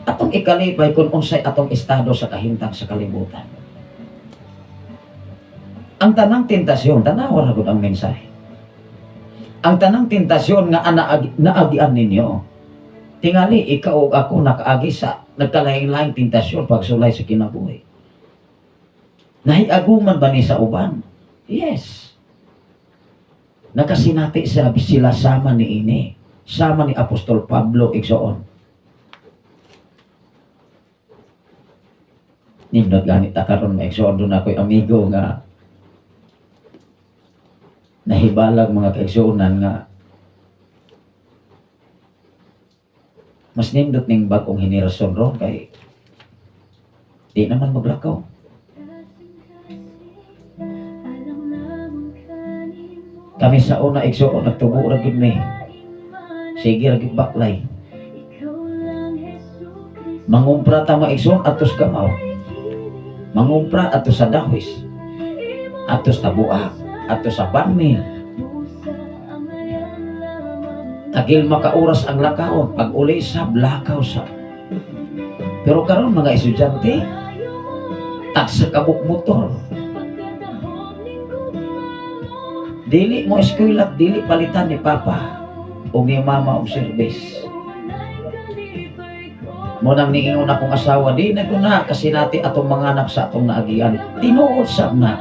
Atong ikalipay kung unsay atong estado sa kahimtang sa kalibutan. Ang tanang tentasyon, tanawa ra gud ang mensahe. Ang tanang tentasyon nga naagian ninyo, tingali ikaw ug ako nakaagi sa nagkalaing-laing tentasyon pagsulay sa kinabuhi. Nahiaguman ba ni sa uban? Yes. Nakasinati sila sama ni ini, sama ni Apostol Pablo, igsoon. Nindot ganit ta karon, igsoon, doon ako'y amigo nga nahibalag mga kaigsuonan nga mas nindot ning bag-ong henerasyon ron kay di naman maglakaw. Kami sa una, igsoon, nagtubo ra gyud mi. Sige ra gyud baklay. Mangumpra ta mga igsoon atos kamaw. Mangumpra ato sa Dawis, ato sa Tabuak, ato sa Banmil. Tagil makauras ang lakaon, pag uli sa lakaw sa. Pero karon mga estudyante, tagsa kabuk motor. Dili mo eskwela, dili palitan ni Papa o ni Mama og service. Mo nang niingon akong asawa, di na ko na kasi nati atong mga anak sa atong naagian. Tinuod sab na.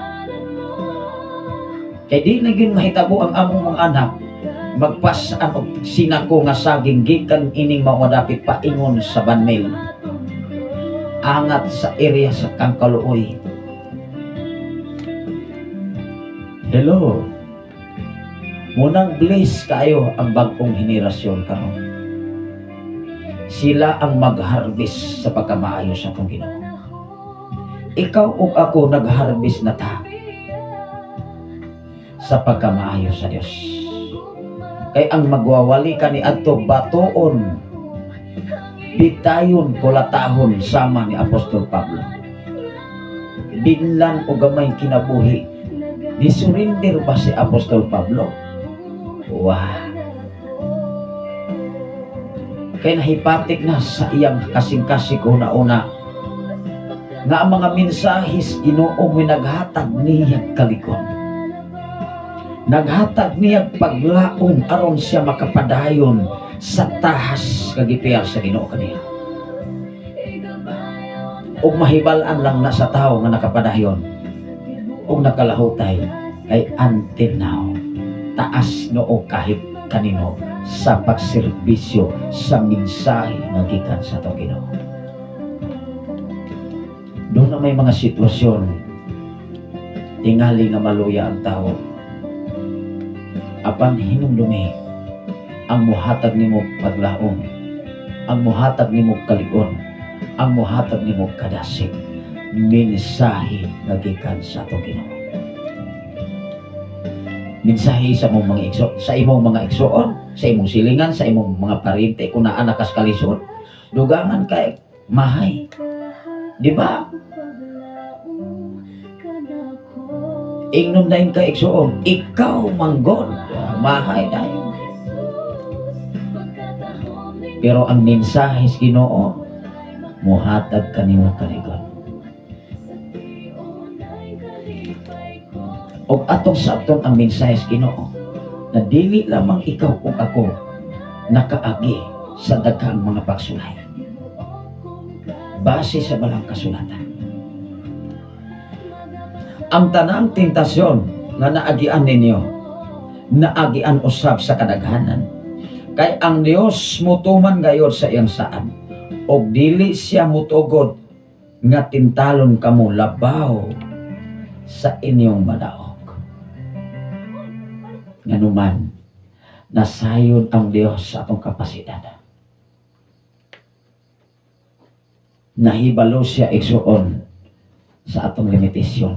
Kay di na gyud mahitabo ang among mga anak magpasan og sinako nga saging gikan ining mao dapit paingon sa Banmil. Angat sa area sa Kangkaluoy. Hello. Munang bliss kayo ang bagong henerasyon karon. Sila ang mag-harvest sa pagkamaayo sa atong Ginoo. Ikaw ug ako nag-harvest na ta sa pagkamaayo sa Dios. Kay ang magwawali ka ni adto batuon Bitayon kulatahon sama ni Apostol Pablo. Binlan og gamay kinabuhi. Ni surrender ba si Apostol Pablo? Wah. Kay nahipatik na sa iyang kasing-kasing una-una nga ang mga mensahis Ginoo mo'y naghatag niya kalikon. Naghatag niya paglaom aron siya makapadayon sa tahas kagipiyar sa Ginoo kaniya. Ug mahibal-an lang na sa tao nga nakapadayon ug nakalahutay kay until now taas noo kahit kanino sa pagserbisyo sa mensahe nga gikan sa atong Ginoo. Doon na may mga sitwasyon tingali nga maluya ang tao. Apan hinumdumi ang muhatag nimo paglaom, ang muhatag nimo kalig-on, ang muhatag nimo kadasig, mensahe nga gikan sa atong Ginoo. Mensahe sa imong mga igsoon, sa imong silingan, sa imong mga parente kung naa na kas kalisod, dugangan kay mahay. Di ba? Ingnon dayon ka igsoon, ikaw manggod, mahay dayon. Pero ang mensahe sa Ginoo muhatag kanimo kalig-on. Og atong sabton ang mensahe sa Ginoo na dili lamang ikaw ug ako nakaagi sa daghang mga pagsulay. Base sa balang kasulatan. Ang tanang tentasyon nga naagian ninyo, naagian usab sa kadaghanan. Kay ang Dios mutuman gayod sa iyang saad, og dili siya mutugod nga tintalon kamo labaw sa inyong madaog. Nganuman, nasayod ang Dios sa atong kapasidad. Nahibalo siya, igsuon, sa atong limitasyon.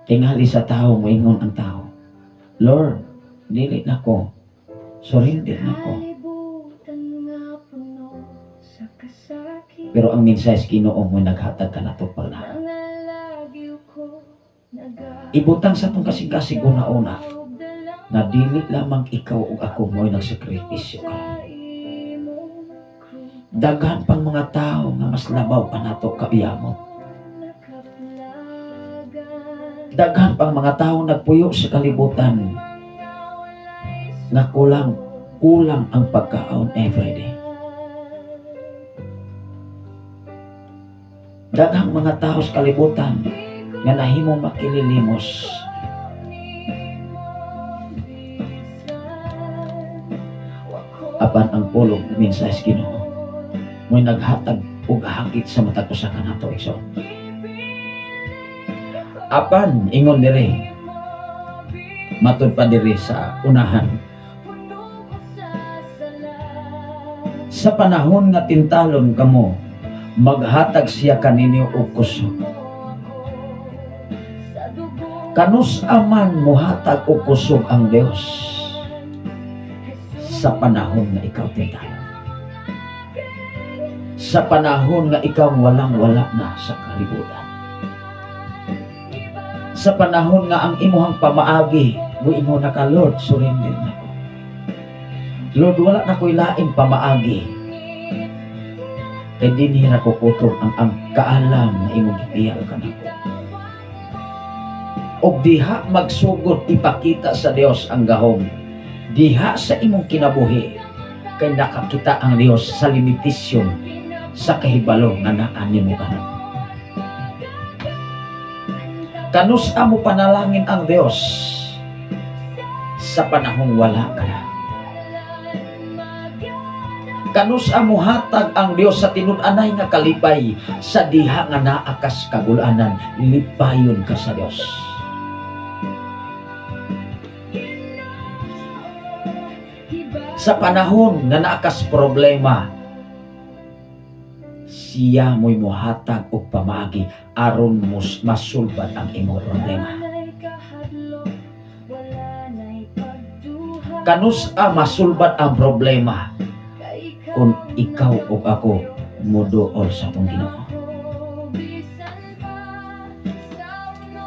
Tingali sa tao, moingon ang tao, "Lord, dili na ko, surrender na ko." Pero ang mensahe sa Ginoo mo naghatag ka nato pala. Ibutang sa atong kasing-kasing una-una na dili lamang ikaw ug ako mo'y nagsakripisyo ka. Daghan pang mga tao nga mas labaw pa nato kauyamot. Daghan pang mga tao nagpuyo sa kalibutan nga kulang kulang ang pagkaon everyday. Daghang mga tao sa kalibutan nga nahimong makililimos. Apan ang pulong mensahe sa Ginoo mo'y naghatag og hagit sa matag usa kanato, igsoon. Apan ingon diri, matud pa diri sa unahan, sa panahon nga tintalon kamo, maghatag siya kaninyo og kusog. Kanus aman mohatag og kusog ang Dios sa panahon nga ikaw tintalon? Sa panahon nga ikaw walang-wala na sa kalibutan. Sa panahon nga ang imuhang pamaagi, muingon na ka, "Lord, surrender na ko. Lord, wala na ko'y laing pamaagi. Kay dinhi ra ko kutob ang kaalam nga imong gipiyal kanako." Og diha magsugod ipakita sa Dios ang gahom. Diha sa imong kinabuhi, kay nakakita ang Dios sa limitasyon sa kahibalo nga naa nimo karon. Kanus amo panalangin ang Dios sa panahong wala ka na? Kanus amo hatag ang Dios sa tinud-anay nga kalipay sa diha nga naa kas kagulanan? Lipayon ka sa Dios. Sa panahon nga naa kas problema, siya mo'y muhatag og pamaagi aron masulbad ang imong problema. Kanus-a masulbad ang problema? Kung ikaw ug ako moduol sa atong Ginoo.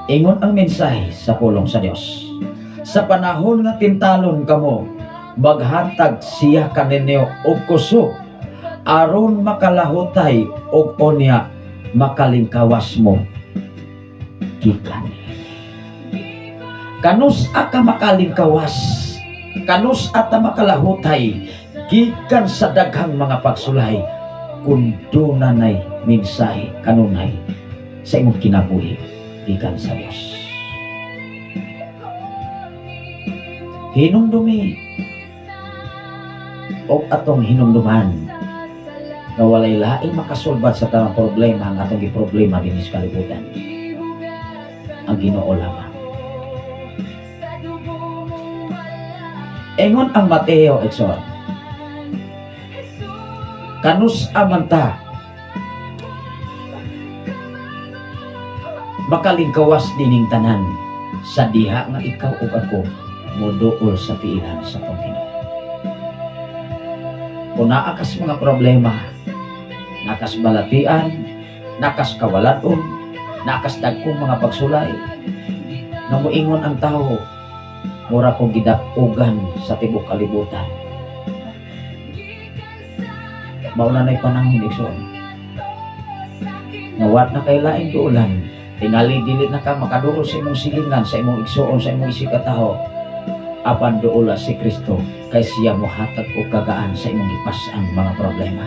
Ingon ang mensahe sa pulong sa Dios. Sa panahon nga tintalon kamo, maghatag siya kaninyo og kusog aron makalahutay og unya makalingkawas mo gikan. Kanus ka makalingkawas, kanus ata makalahutay gikan sa daghang mga pagsulay kung dunay mensahe kanunay sa imong kinabuhi gikan sa Dios? Hinumdumi o atong hinumduman nga walay laing makasulbad sa tanang problema ang atong giproblema dinhi sa kalibutan. Ang Ginoo lamang. Ingon ang Mateo, igsoon. Kanus amanta makalingkawas dining tanan sa diha nga ikaw ug ako moduol sa piilan sa Panginoon? Kung naa kas mga problema, nakas balatian, nakas kawaladon, nakas dagkong mga pagsulay, nga moingon ang tao, mura kong gidakugan sa tibok kalibutan. Mao na na'y panahon, igsoon, nga wa na kay laing duulan, tingali dili na ka makaduol sa imong silingan, sa imong igsoon, sa imong isigkatawo. Apan duola si Kristo kay siya mohatag og kagaan sa imong gipas-ang mga problema.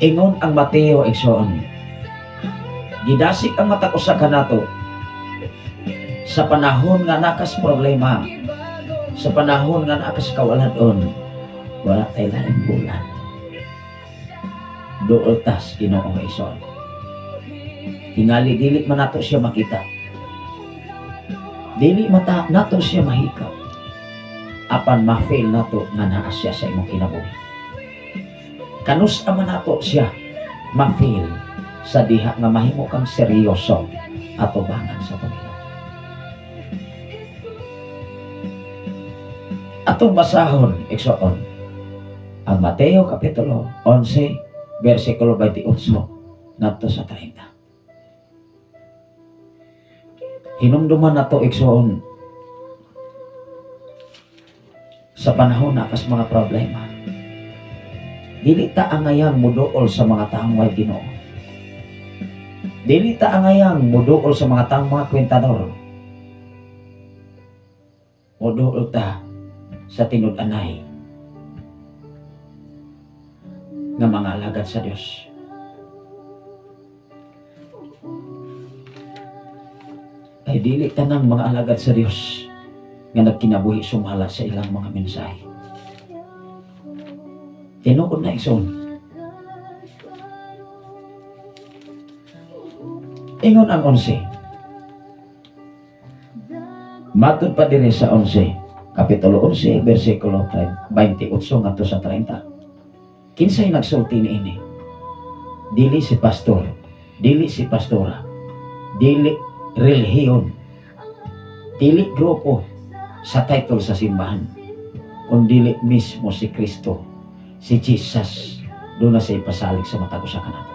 Ingon ang Mateo, igsoon, gidasik ang matag usa kanato sa panahon nga nakas problema, sa panahon nga nakas kawaladon, wala tay laing bulan. Duol tas Ginoo, igsoon. Tingali dili man nato siya makita. Dili mata nato siya mahikaw. Apan ma-feel nato nga naa siya sa imong kinabuhi. Kanus ama nato siya ma-feel sa diha nga mahimo kang seryoso atubangan sa Panginoon. Atong basahon, igsoon, ang Mateo Kapitulo 11, versikulo 28 ngadto sa 30. Hinumduman nato, igsoon, sa panahon na kas mga problema. Dili ta angayang muduol sa mga taong way Ginoo. Dili ta angayang muduol sa mga taong mga kwentador. Muduol ta sa tinud-anay nga mga alagad sa Dios. Ay dili tanang mga alagad sa Dios nga nagkinabuhi sumala sa ilang mga mensahe. Tinuod na, igsoon. Ingon ang 11. Matud pa diri sa 11, Kapitulo 11, versikulo 28 ngadto sa 30. Kinsay nagsulti niini? Dili si pastor, dili si pastora, dili relihiyon, dili grupo sa title sa simbahan, kundi mismo si Kristo, si Jesus, doon na siya ipasalig sa matag usa kanato.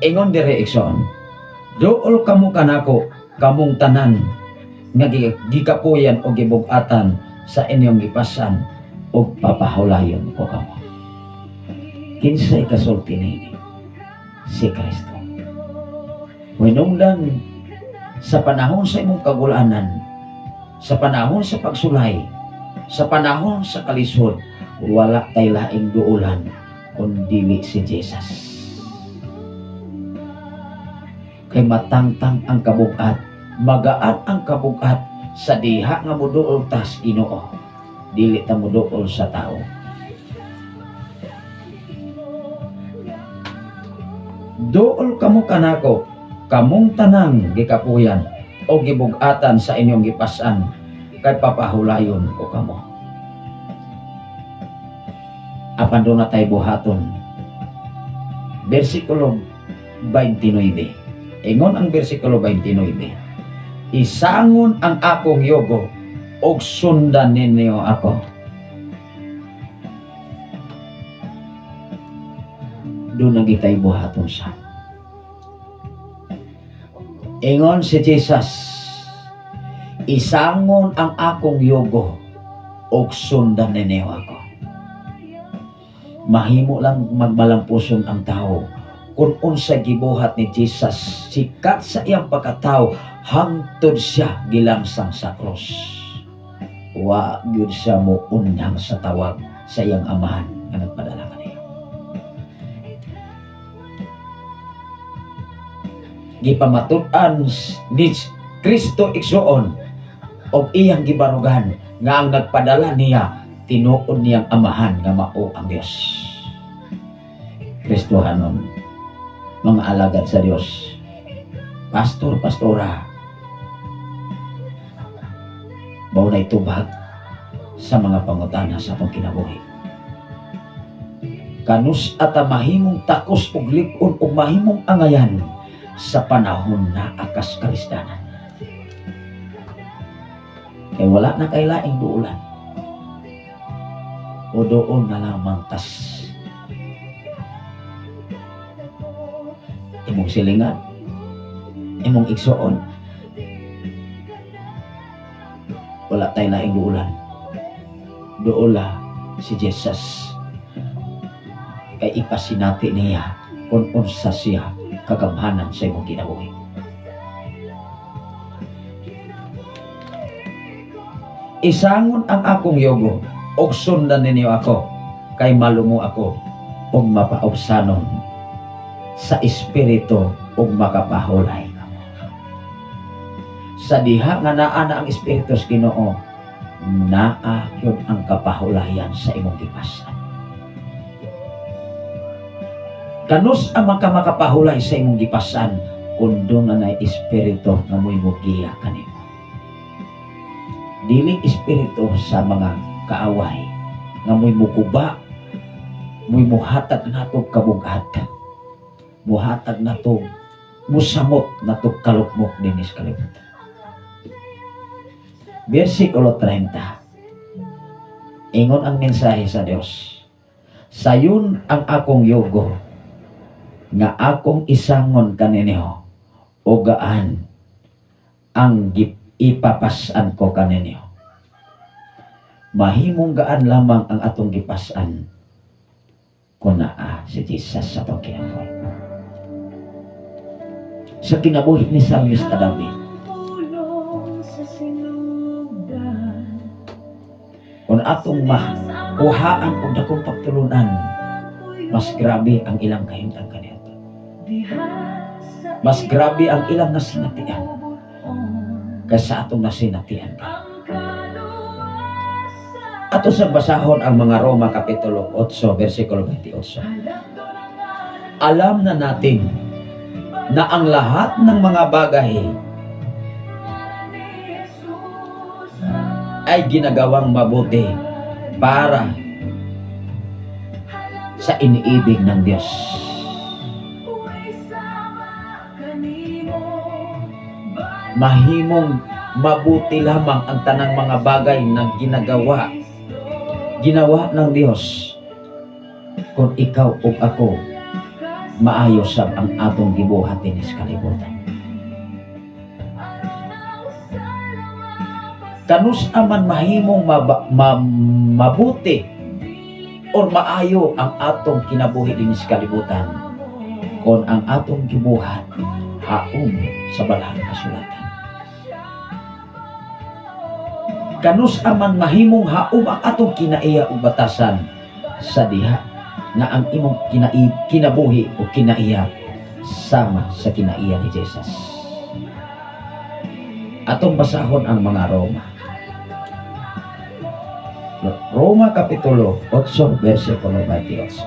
Ingon dire, igsoon, "Duol kamo kanako, kamong tanan nga gikapuyan o gibugatan sa inyong gipasan o papahulayon ko kamo." Kinsay kasulti niini? Si Kristo. Hinungdan sa panahon sa imong kagulanan, sa panahon sa pagsulay, sa panahon sa kalisod, wala tay laing duulan kun dili si Jesus. Kay matangtang ang kabugat, magaan ang kabugat sa diha nga moduol tas Ginoo. Dili ta moduol sa tao. "Duol kamo kanako, kamong tanang gikapuyan o gibugatan sa inyong gipasan, kay papahulayon ko kamo." Apan doon na tayo buhaton. Versikulo 29. Ingon ang versikulo 29. Isangon ang akong yugo ug sundan ninyo ako. Duna gitay buhaton sa. Ingon si Jesus, "Isangon ang akong yugo ug sundan ninyo ako." Mahimo lang magmalampuson ang tao kung unsa gibuhat ni Jesus sikat sa iyang pagkatao hangtod siya gilangsang sa krus. Wa gyud siya mo undang sa tawag sa iyang Amahan nga nagpadala kaniya. Gipamatud-an ni Kristo, igsuon, og iyang gibarugan nga ang nagpadala niya tinuod niyang Amahan nga mao ang Dios. Kristohanon, mga alagad sa Dios, pastor, pastora, mao na tubag sa mga pangutana sa atong kinabuhi. Kanus ata mahimong takos og lig-on ug mahimong angayan sa panahon na akas kalisdanan? Kay wala na kay laing duulan. O doon na lamang tas imong silingan, imong igsuon. Wala tay laing duulan. Duola si Jesus. Kay ipasinati niya kung unsa siya kagamhanan sa imong kinabuhi. "Isangon ang akong yugo ug sundan ninyo ako, kay malumo ako ug mapaubsanon sa espiritu ug makapahulay kamo." Sa diha nga naa na ang espiritu sa Ginoo, naa gyud ang kapahulayan sa imong gipasan. Kanus ang maka makapahulay sa imong gipasan kung duna na espiritu nga mo'y mugiya kanimo? Dili espiritu sa mga kaaway nga mo'y mukuba, mo'y muhatag nato kabugat, muhatag nato, musamot nato kalukmok dinis kalibutan. Versikulo 30. Ingon ang mensahe sa Dios, "Sayon ang akong yugo nga akong isangon kaninyo o gaan ang ipapasan ko kaninyo." Mahimong gaan lamang ang atong gipasan kung naa si Jesus sa atong kinabuhi. Sa kinabuhi ni Salmista David, Pulong sa sinugdan. Kung atong makuhaan og dakong pagtulunan, mas grabe ang ilang kahimtang kaniadto. Mas grabe ang ilang nasinatian kaysa atong nasinatian. Ato sa basahon ang mga Roma Kapitulo 8, versikulo 28. Alam na natin na ang lahat ng mga bagay ay ginagawang mabuti para sa iniibig ng Diyos. Mahimong mabuti lamang ang tanang mga bagay na ginawa ng Diyos kung ikaw o ako maayo sab ang atong gibuhat dinhi sa kalibutan. Kanus aman mahimong mabuti or maayo ang atong kinabuhi dinhi sa kalibutan kung ang atong gibuhat haom sa balahang kasulatan? Kanus aman mahimong haom ang atong kinaiya ug batasan sa diha nga ang imong kinabuhi o kinaiya sama sa kinaiya ni Jesus? Atong basahon ang mga Roma. Roma Kapitulo 8, versikulo 28.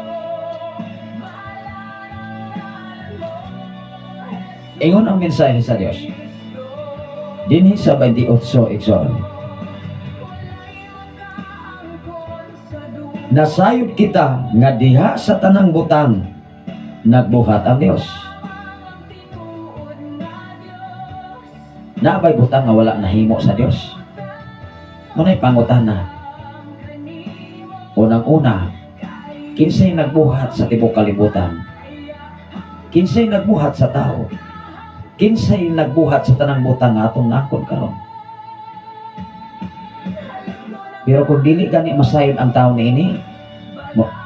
Ingon ang mensahe sa Dios dinhi sa 28, igsoon. Nasayod kita nga diha sa tanang butang nagbuhat ang Dios. Naa bay butang nga wala nahimo sa Dios? Muna'y pangutana. Unang-una, kinsay nagbuhat sa tibok kalibutan? Kinsay nagbuhat sa tao? Kinsay nagbuhat sa tanang butang nga atong naangkon karon? Pero kung dili gani masayod ang tao niini,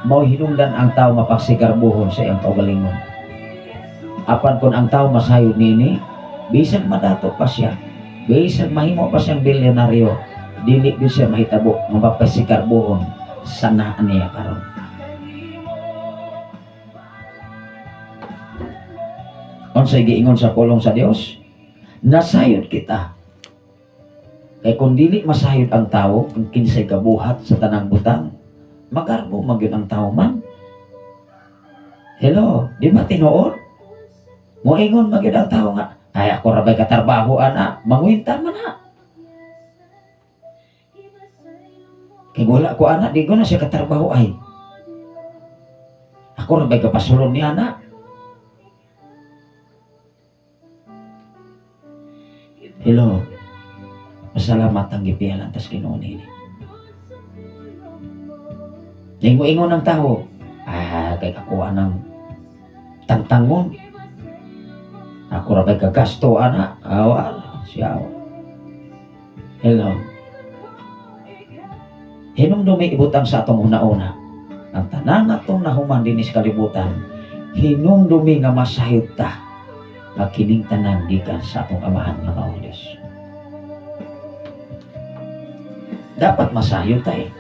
mao hinungdan ang tao mapagsigarbuhon sa iyang kaugalingon. Apan kung ang tao masayod niini, bisag madato pa siya, bisag mahimo pa siyang bilyonaryo, dili gyud siya mahitabo nga mapasigarbuhon sa naa niya karon. Unsay giingon sa pulong sa Dios? Nasayod kita. Kay kung dili masayod ang tao kung kinsay kabuhat sa tanang butang, magarbo man gyud ang tao man. Hello, di ba tinuod? Moingon man gyud ang tao nga, "Ay, ako ra bay katarbaho ana," mangwinta man na. Kay wala ko ana, di ko na siya katarbaho ay. Ako ra bay kapasulon niya ana. Hello. Masalamat ang gipialan tas Ginoo nini. Ingo-ingon ng tao, kay kakuha ng tangtangon. Ako ra bay kagasto ana, awa siya. Hello. Hinumdumi ibutang sa atong una-una. Ang tanan atong nahuman dinhi sa kalibutan, hinumdumi nga masayod ta nga kining tanan gikan sa atong Amahan nga mao ang Dios. Dapat masayod ta eh.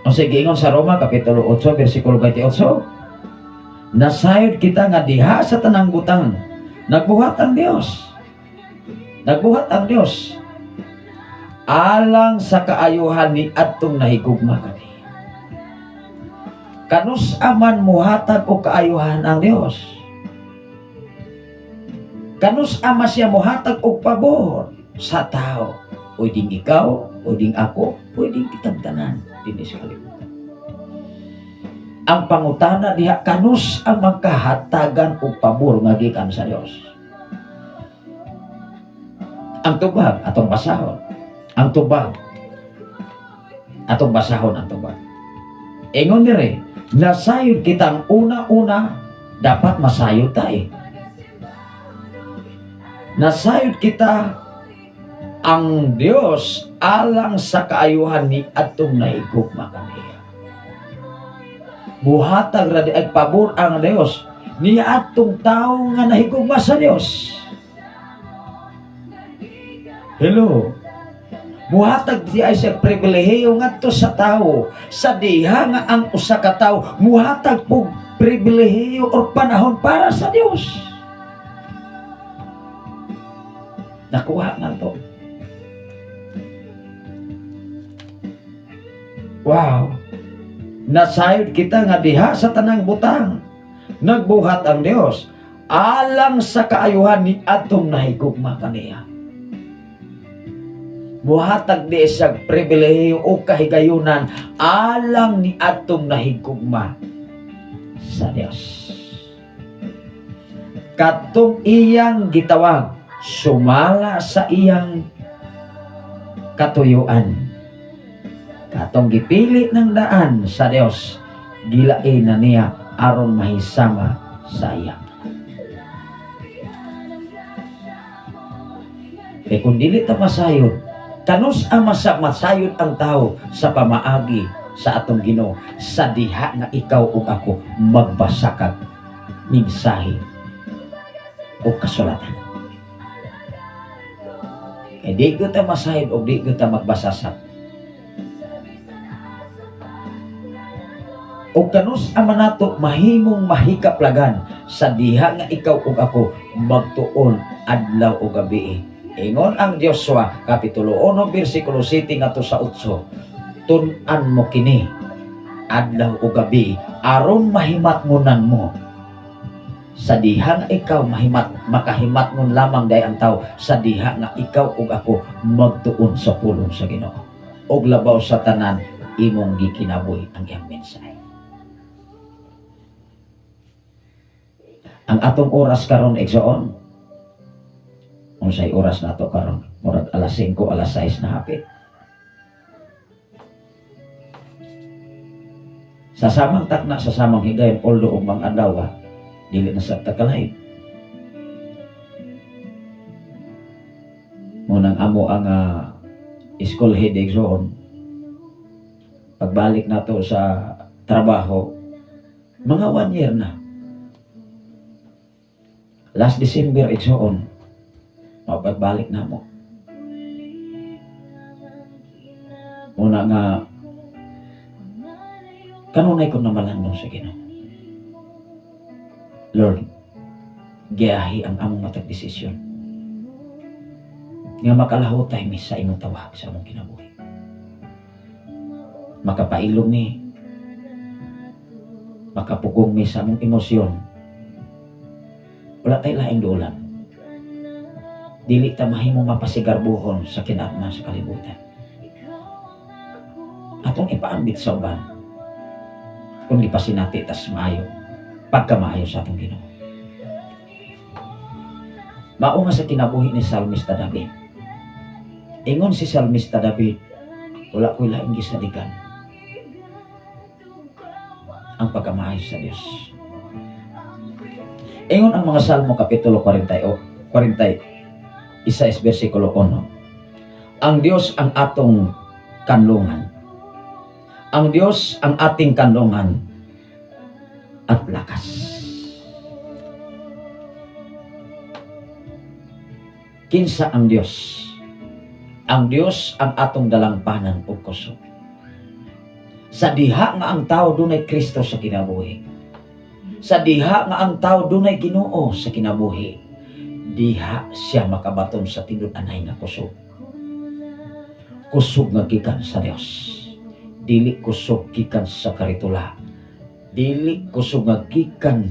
Ang giingon sa Roma Kapitulo 8 versikulo 28, nasayod kita nga diha sa tanang butang nagbuhat ang Dios. Nagbuhat ang Dios alang sa kaayuhan ni adtong nahigugma kani. Kanus aman muhatag og kaayuhan ang Dios? Kanus ama siya muhatag og pabor sa tao? Pwedeng ikaw, pwedeng ako, pwedeng kitang tanan dinhi sa kalibutan. Ang pangutana diha, kanus ang magkahatagan og pabor nga gikan sa Dios? Ang tubag atong basahon. Ang tubag atong basahon ang tubag. Ingon dire, nasayod kitang una-una, dapat masayod ta eh. Nasayod kita ang Dios alang sa kaayuhan ni atong nahigugma kaniya. Muhatag ra di ay pabor ang Dios ni atong tawo nga nahigugma sa Dios. Hello. Muhatag di ay siya pribilehiyo ngadto sa tawo sa diha nga ang usa ka tawo muhatag og pribilehiyo or panahon para sa Dios. Nakuha na to. Wow. Nasayod kita nga diha sa tanang butang nagbuhat ang Dios alang sa kaayuhan ni atong nahigugma kaniya. Muhatag di siya pribilehiyo o kahigayunan alang ni atong nahigugma sa Dios. Katong iyang gitawag sumala sa iyang katuyuan. Katong gipili ng daan sa Dios, gilain na niya aron mahisama sa iya. Kay kung dili ta masayod, kanus ang masayod ang tao sa pamaagi sa atong Ginoo sa diha nga ikaw ug ako magbasakag mensahe o kasulatan. Kay di ko ta masayod og di ko ta magbasasab. O kanus ama nato mahimong mahikaplagan sa diha nga ikaw ug ako magtuon adlaw o gabi. Ingon ang Joshua Kapitulo 1 versikulo 7 ngadto sa 8, tun-an mo kini adlaw o gabi aron mahimatngonan mo. Sa diha nga ikaw makahimatngon lamang day ang tao sa diha nga ikaw ug ako magtuon sa pulong sa Ginoo. Og labaw sa tanan imong gikinabuhi ang iyang mensahe. Ang atong oras karon igsoon, Unsay oras nato karon? Murag alas 5, alas 6 na hapit. Sa samang takna, sa samang higayon, although og mga adlaw, dili na sa takalay. Munang amo ang school head, igsoon. Pagbalik nato sa trabaho, mga 1 year na. Last December, igsoon, mapagbalik na mo. Muna nga, kanunay ko namalandong sa Ginoo. Lord, giyahi ang among matag desisyon nga makalahutay mi sa imong tawag sa among kinabuhi. Makapailom mi, makapugong mi sa among emosyon. Wala tay laing duolan. Dili ta mahimo mapasigarbuhon sa kinatman sa kalibutan. Atong ipaambit sa uban kung gipasinati tas maayo, pagkamaayo sa atong Ginoo. Mao nga sa kinabuhi ni Salmista David. Ingon si Salmista David, "Wala ko'y laing gisaligan." Ang pagkamaayo sa Dios. Ingon ang mga Salmo Kapitulo 40 o 41 versikulo 1. Ang Dios ang atong kanlungan. Ang Dios ang ating kanlungan at lakas. Kinsa ang Dios? Ang Dios ang atong dalangpanan ug kusog. Sa diha nga ang tao dunay Kristo sa kinabuhi, sa diha nga ang tao dunay Ginoo sa kinabuhi, diha siya makabaton sa tinud-anay nga kusog. Kusog nga gikan sa Dios. Dili kusog gikan sa karitula. Dili kusog nga gikan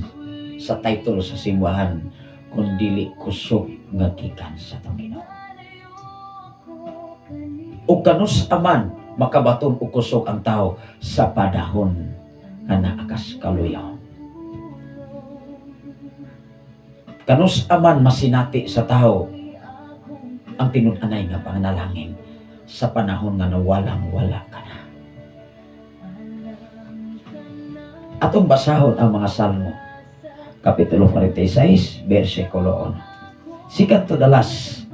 sa title sa simbahan, kun dili kusog nga gikan sa atong Ginoo. Ug kanus aman makabaton og kusog ang tao sa panahon nga naa kas kaluyaw? Kanus aman masinati sa tao ang tinud-anay nga panganalangin sa panahon nga nawalang wala ka na? Atong basahon ang mga Salmo, Kapitulo 46, versikulo 1. Second to the last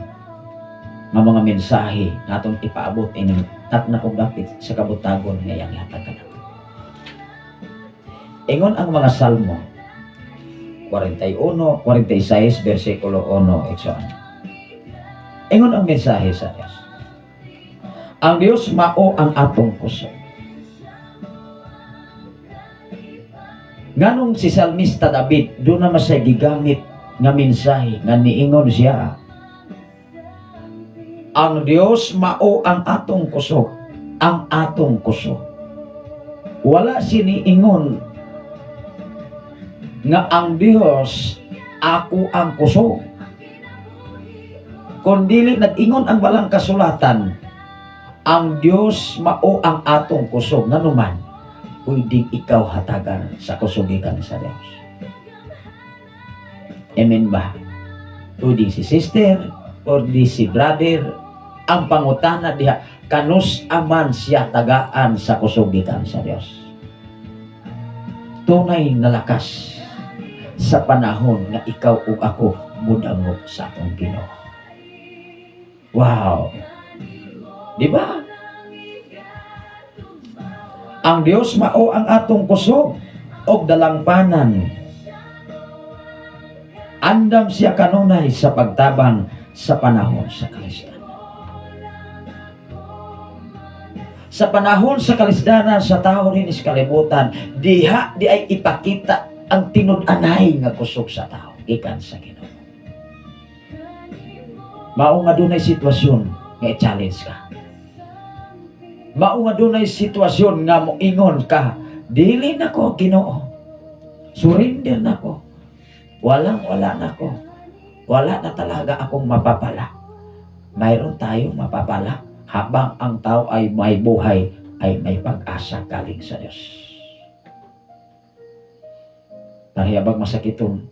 nga mga mensahe nga atong ipaabot ining takna og dapit sa kabuntagon nga iyang ihatag kanato. Ingon ang mga Salmo 41, 46, versikulo 1, igsoon. Ingon ang mensahe sa Dios. Ang Dios mao ang atong kusog. Nganong si Salmista David doon naman siya gigamit nga mensahe nga niingon siya, "Ang Dios mao ang atong kusog, ang atong kusog"? Wala siniingon nga ang Dios ako ang kusog. Kung dili nag-ingon ang balang kasulatan, ang Dios mao ang atong kusog. Nganuman, pwedeng ikaw hatagan sa kusugikan sa Dios. Amen ba? Pwedeng si sister or di si brother, ang pangutana diha, kanus aman siya tagaan sa kusugikan sa Dios? Tunay na lakas sa panahon nga ikaw ug ako mudangop sa atong Ginoo. Wow! Di ba? Ang Dios mao ang atong kusog og dalangpanan. Andam siya kanunay sa pagtabang sa panahon sa kalisdanan. Sa panahon sa kalisdanan sa tao rin sa kalibutan, diha di ay ipakita ang tinud-anay nga kusog sa tao gikan sa Ginoo. Mao nga dunay sitwasyon nga i-challenge ka. Mao nga dunay sitwasyon nga moingon ka, "Dili na ko, Ginoo. Surrender na ko. Walang wala na ko. Wala na talaga akong mapapala." Mayroon tayong mapapala habang ang tao ay may buhay, ay may pag-asa galing sa Diyos. Parehiyabag masakiton.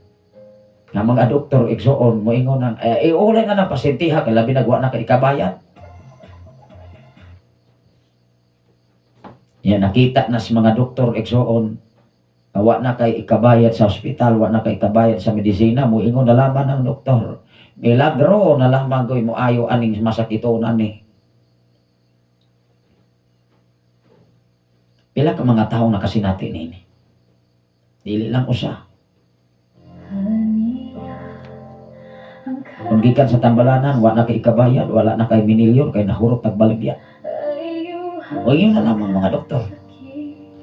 Nga mga doktor, igsoon, moingon ang, eh, iulay nga ng pasyente ha, kay labi nagwa na kay ikabayad. Yan, nakita na sa mga doktor, igsoon, nga wa na kay ikabayad sa ospital, wa na kay ikabayad sa medisina, moingon na lamang ang doktor. Milagro na lamang ko mo ayo aning masakitonan ni. Pila ka mga tao nakasinati nini. Dili lang usa. Kung gikan sa tambalanan, wa na kay ikabayad, wala na kay minilyon, kay nahurot tagbaligya. O yun na lamang, mga doktor.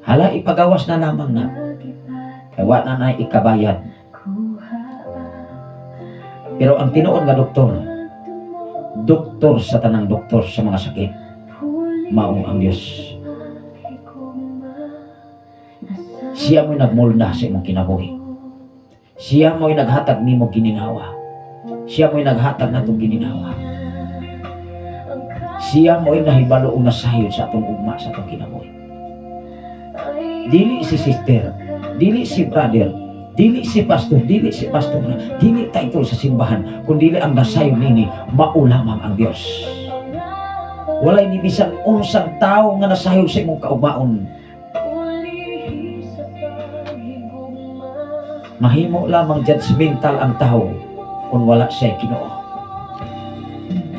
Hala, ipagawas na lamang na. Kay wa na na ikabayad. Pero ang tinuod nga doktor, doktor sa tanang doktor sa mga sakit, mao ang Dios. Siya mo'y nagmulna sa imong kinabuhi. Siya mo'y naghatag nimo gininhawa. Siya mo'y naghatag natong gininhawa. Siya mo'y nahibalo og nasayod sa atong ugma, sa atong kinabuhi. Dili si sister, dili si brother, dili si pastor, dili si pastor, dili title sa simbahan, kun dili ang nasayod nini, mao lamang ang Dios. Walay ni bisan unsang tao nga nasayod sa imong kaugmaon. Mahimo lamang judgmental ang tao kung wala siya Ginoo.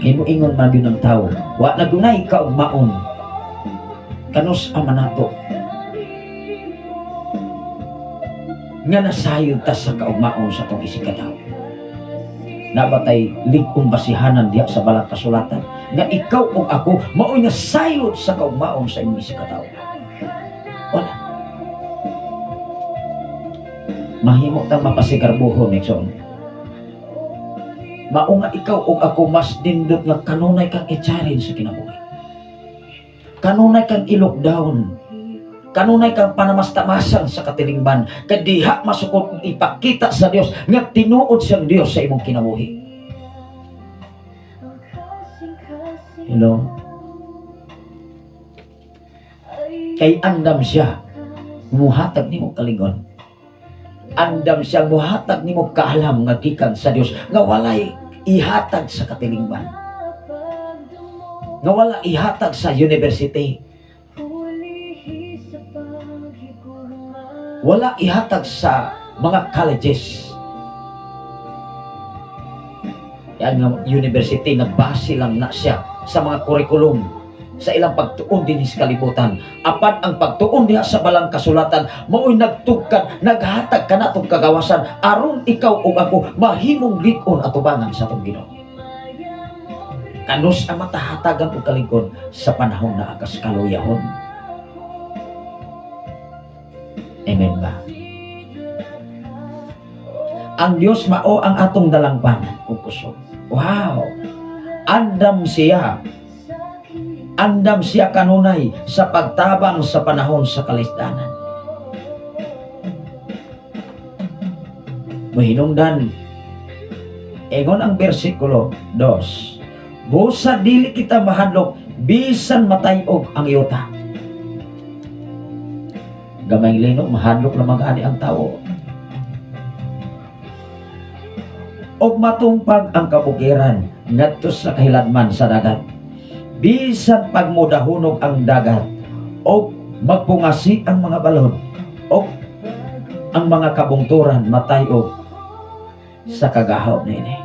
Himo ingon man gyud ang tao, wa na gunay kaugmaon. Kanus ama nato nga nasayod ta sa kaugmaon sa atong isig katawo? Nabatay lig-ong basihanan diha sa balang kasulatan nga ikaw ug ako mao'y nasayod sa kaugmaon sa imong isig katawo? Wala. Mahimo tang mapasigarbuhon, igsoon. Mao nga ikaw ug ako mas nindot nga kanunay kang i-challenge sa kinabuhi. Kanunay kang i-lockdown. Kanunay kang panamastamasan sa katilingban. Kay diha masukot ipakita sa Dios nga tinuod siyang Dios sa imong kinabuhi. Hello? Kay andam siya muhatag nimo kalingon. Andam siya muhatag nimo kaalam nga gikan sa Dios nga walay ihatag sa katilingban. Nga wala ihatag sa university. Wala ihatag sa mga colleges. Yan nga university, nagbase lang na siya sa mga curriculum sa ilang pagtuon din sa kalibutan. Apan ang pagtuon diha sa balang kasulatan, mao'y nagtugkad, naghatag kanatong kagawasan aron ikaw ug ako mahimong lig-on atubangan sa atong Ginoo. Kanus ang matahatagan og kalig-on sa panahon na akas kaluyahon? Amen ba? Ang Dios mao ang atong dalangpanan ug kusog. Wow! Andam siya. Andam siya kanunay sa pagtabang sa panahon sa kalisdanan. Mahinungdan, ingon ang bersikulo 2, busa dili kita mahadlok bisan matayog ang yuta. Gamay lino, mahadlok lamang ani ang tao. Og matumpag ang kabukiran ngadto sa kahiladman sa dagat. Bisan pagmudahunog ang dagat og magpungasi ang mga balod og ang mga kabungturan matayog sa kagahaw niini.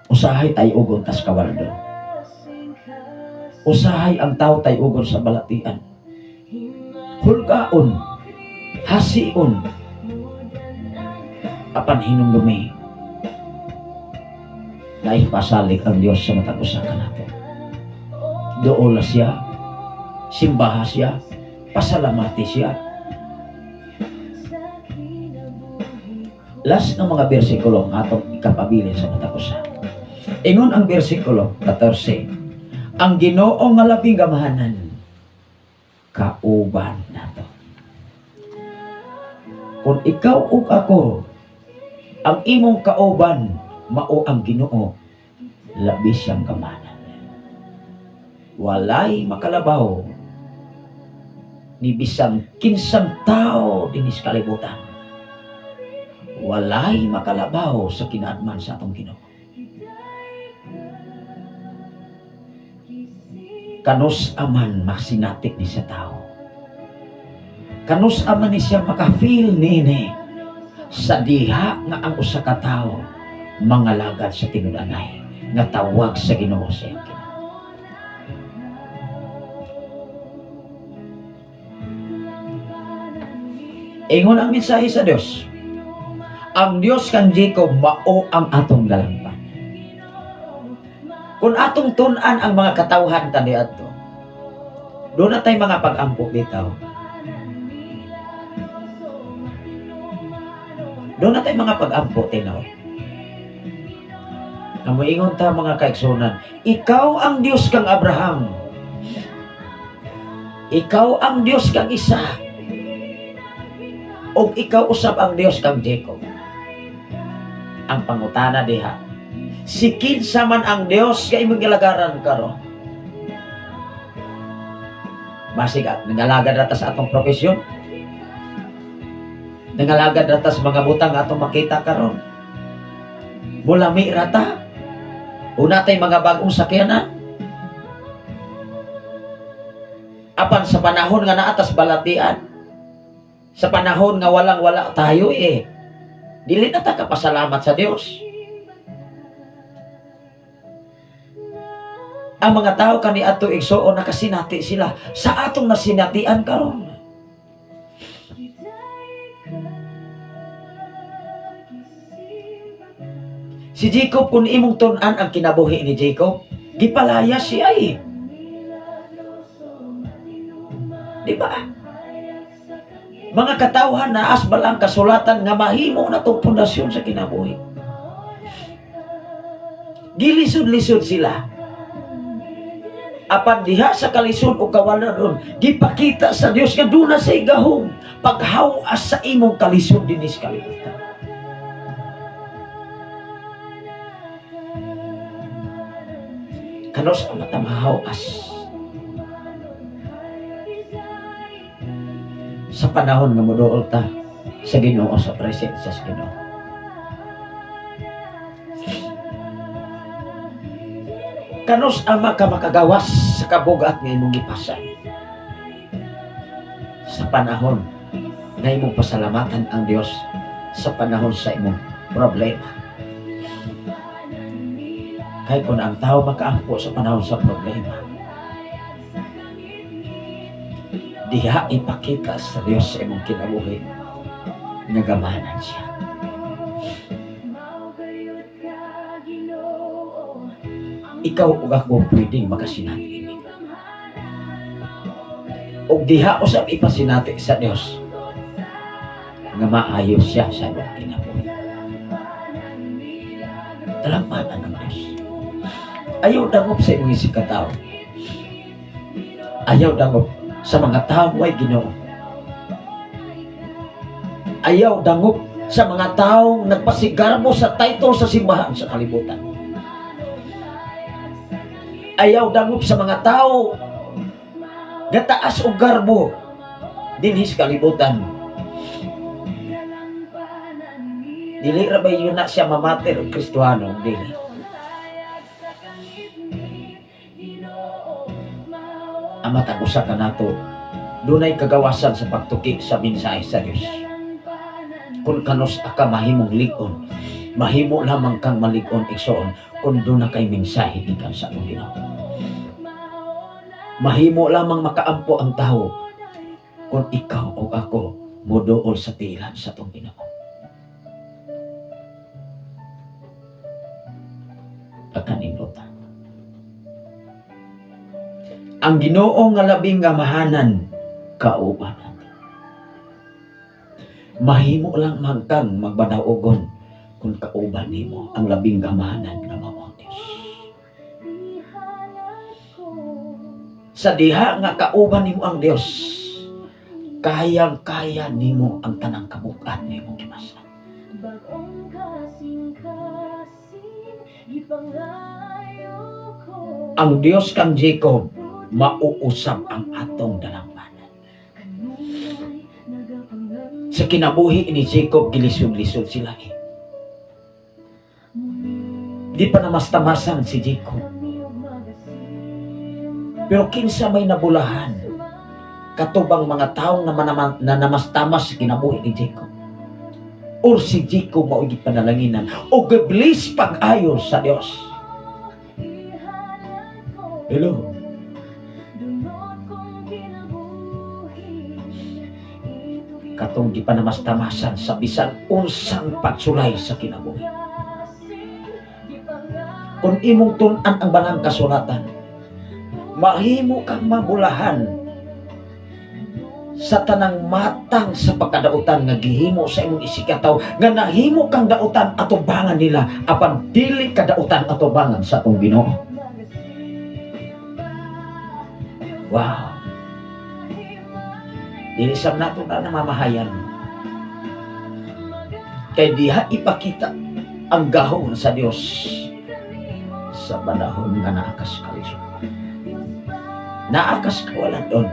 Usahay tayugon tas kawaldo. Usahay ang tao tayugon sa balatian. Hulgaon, hasion, apan hinumdumi naipasalig ang Dios sa matag usa kanato. Duola siya, simbaha siya, pasalamati siya. Last ng mga bersikulo ang atong ikapabilin sa matag usa. Ingon ang bersikulo 14, ang Ginoo nga labing gamahanan, kauban nato. Kung ikaw ug ako, ang imong kauban mao ang Ginoo, labi siyang gamanan. Walay makalabaw ni bisang kinsang tao dinis kalibutan. Walay makalabaw sa kinaadman sa atong Ginoo. Kanus aman masinatik ni sa tao. Kanus aman ni siya maka-feel nini sa diha nga ang usa ka tawo mangalagad sa tinud-anay nga tawag sa Ginoo sa iyang kinabuhi. Ingon ang mensahe sa Dios. Ang Dios kang Jacob mao ang atong dalangpan. Kung atong tun-an ang mga katawhan kaniadto, doon na tay mga pag-ampo bitaw. Doon na tay mga pag-ampo tinaw. Ang moingon ta, mga kaigsunan, ikaw ang Dios kang Abraham. Ikaw ang Dios kang Isaac. Og ikaw usab ang Dios kang Jacob. Ang pangutana diha, si kinsa man ang Dios nga imong gilagaran karon? Basig at nangalagad ra ta sa atong profesyon. Nangalagad ra ta sa mga butang nga atong makita karon. Mulami ra ta. Una tay mga bagong sakyanan. Apan sa panahon nga naa tas balatian, sa panahon nga walang-wala tayo eh, dili na ta kapasalamat sa Dios. Ang mga tao kaniadto, igsuon, nakasinati sila sa atong nasinatian karon. Si Jacob, kung imong tun-an ang kinabuhi ni Jacob, gipalaya siya eh. Di ba? Mga katawhan na asbal ang kasulatan nga mahimo na itong pundasyon sa kinabuhi. Gilisod-lisod sila. Apan diha sa kalisod o kawalanon, gipakita sa Dios nga duna sa gahom paghawas sa imong kalisod dinis kalibutan. Kanus ang mata mahawas sa panahon nga moduol ta sa Ginoo, sa presensya sa Ginoo. Kanus ama ka makagawas sa kabugat nga imong gipasan sa panahon nga imong pasalamatan ang Dios sa panahon sa imong problema. Kay kung ang tao makaampo sa panahon sa problema, diha ipakita sa Dios sa imong kinabuhi nga gamanan siya. Ikaw ug ako pwedeng makasinati ini. Ug diha usab ipasinati sa Dios nga maayo siya sa imong kinabuhi. Talampanan ng Dios. Ayaw dangop sa imong isip katao. Ayaw dangop sa mga tao way Ginoo. Ayaw dangop sa mga taong nagpasigarbo sa title sa simbahan sa kalibutan. Ayaw dangop sa mga tao nga taas og garbo dinhi sa kalibutan. Dili ra ba yun na siya mamater og Kristohano? Dili. Ang matag usa ka nato, dunay kagawasan sa pagtuki sa mensahe sa Dios. Kung kanus ka mahimong lig-on, mahimo lamang kang malig-on, igsoon, kung duna kay mensahe gikan sa atong Ginoo. Mahimo lamang makaampo ang tao kung ikaw o ako moduol sa tilan sa atong Ginoo. Pagkanindota. Ang Ginoo nga labing gamahanan kauban nato. Mahimo lang man kang magbadaogon kung kauban nimo ang labing gamahanan nga mao ang Dios. Sa diha nga kauban nimo ang Dios, kayang-kaya nimo ang tanang kabugat nimo gimasan. Bagong kasing-kasing, gipangayo ko. Ang Dios kang Jacob mauusap ang atong dalampanan. Kanunay nagapangan- Sa kinabuhi ni Jacob, gilisod-lisod sila eh. Di pa namastamasan si Jacob. Pero kinsa may nabulahan katubang mga taong na namastamas sa kinabuhi ni Jacob? Or si Jacob mao panalanginan o gi-bless pag-ayo sa Dios? Hello? Katong gipanamastamasan sa bisan unsang pagsulay sa kinabuhi. Kung imong tun-an ang banang kasulatan, mahimo kang mabulahan sa tanang matang sa pagkadautan nga gihimo sa imong isigkatawo, nga nahimo kang dautan atubangan nila apan dili ka dautan atubangan sa atong Ginoo. Wow. Dili sab nato na namamahayan. Kay diha ipakita ang gahom sa Dios sa panahon nga naa kas kalisod. Naa kas kawalan doon.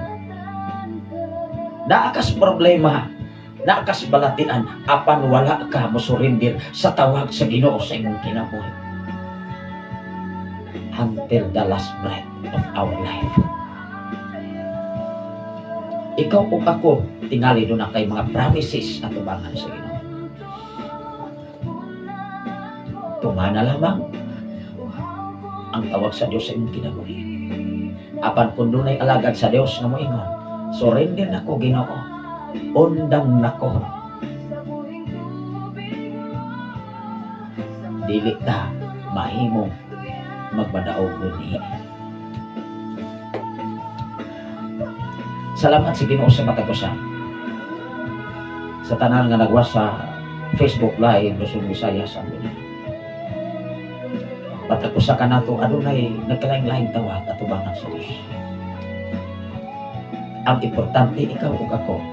Naa kas problema. Naa kas balatian apan wala ka mosurrender sa tawag sa Ginoo sa imong kinabuhi. Until the last breath of our life. Ikaw ug ako, tingali duna kay mga promises atubangan sa Ginoo. Tumana lamang ang tawag sa Dios sa imong kinabuhi. Apan kung dunay alagad sa Dios nga moingon, "Surrender nako, Ginoo. Undang nako." Dili ta mahimong magbadaog ni. Salamat sa Ginoo sa matag usa. Sa tanan nga nagwa sa Facebook Live Luzon, Visayas, ang Mindanao. Matag usa kanato adunay nagkalain-laing tawag atubangan sa Dios. Ang importante, ikaw ug ako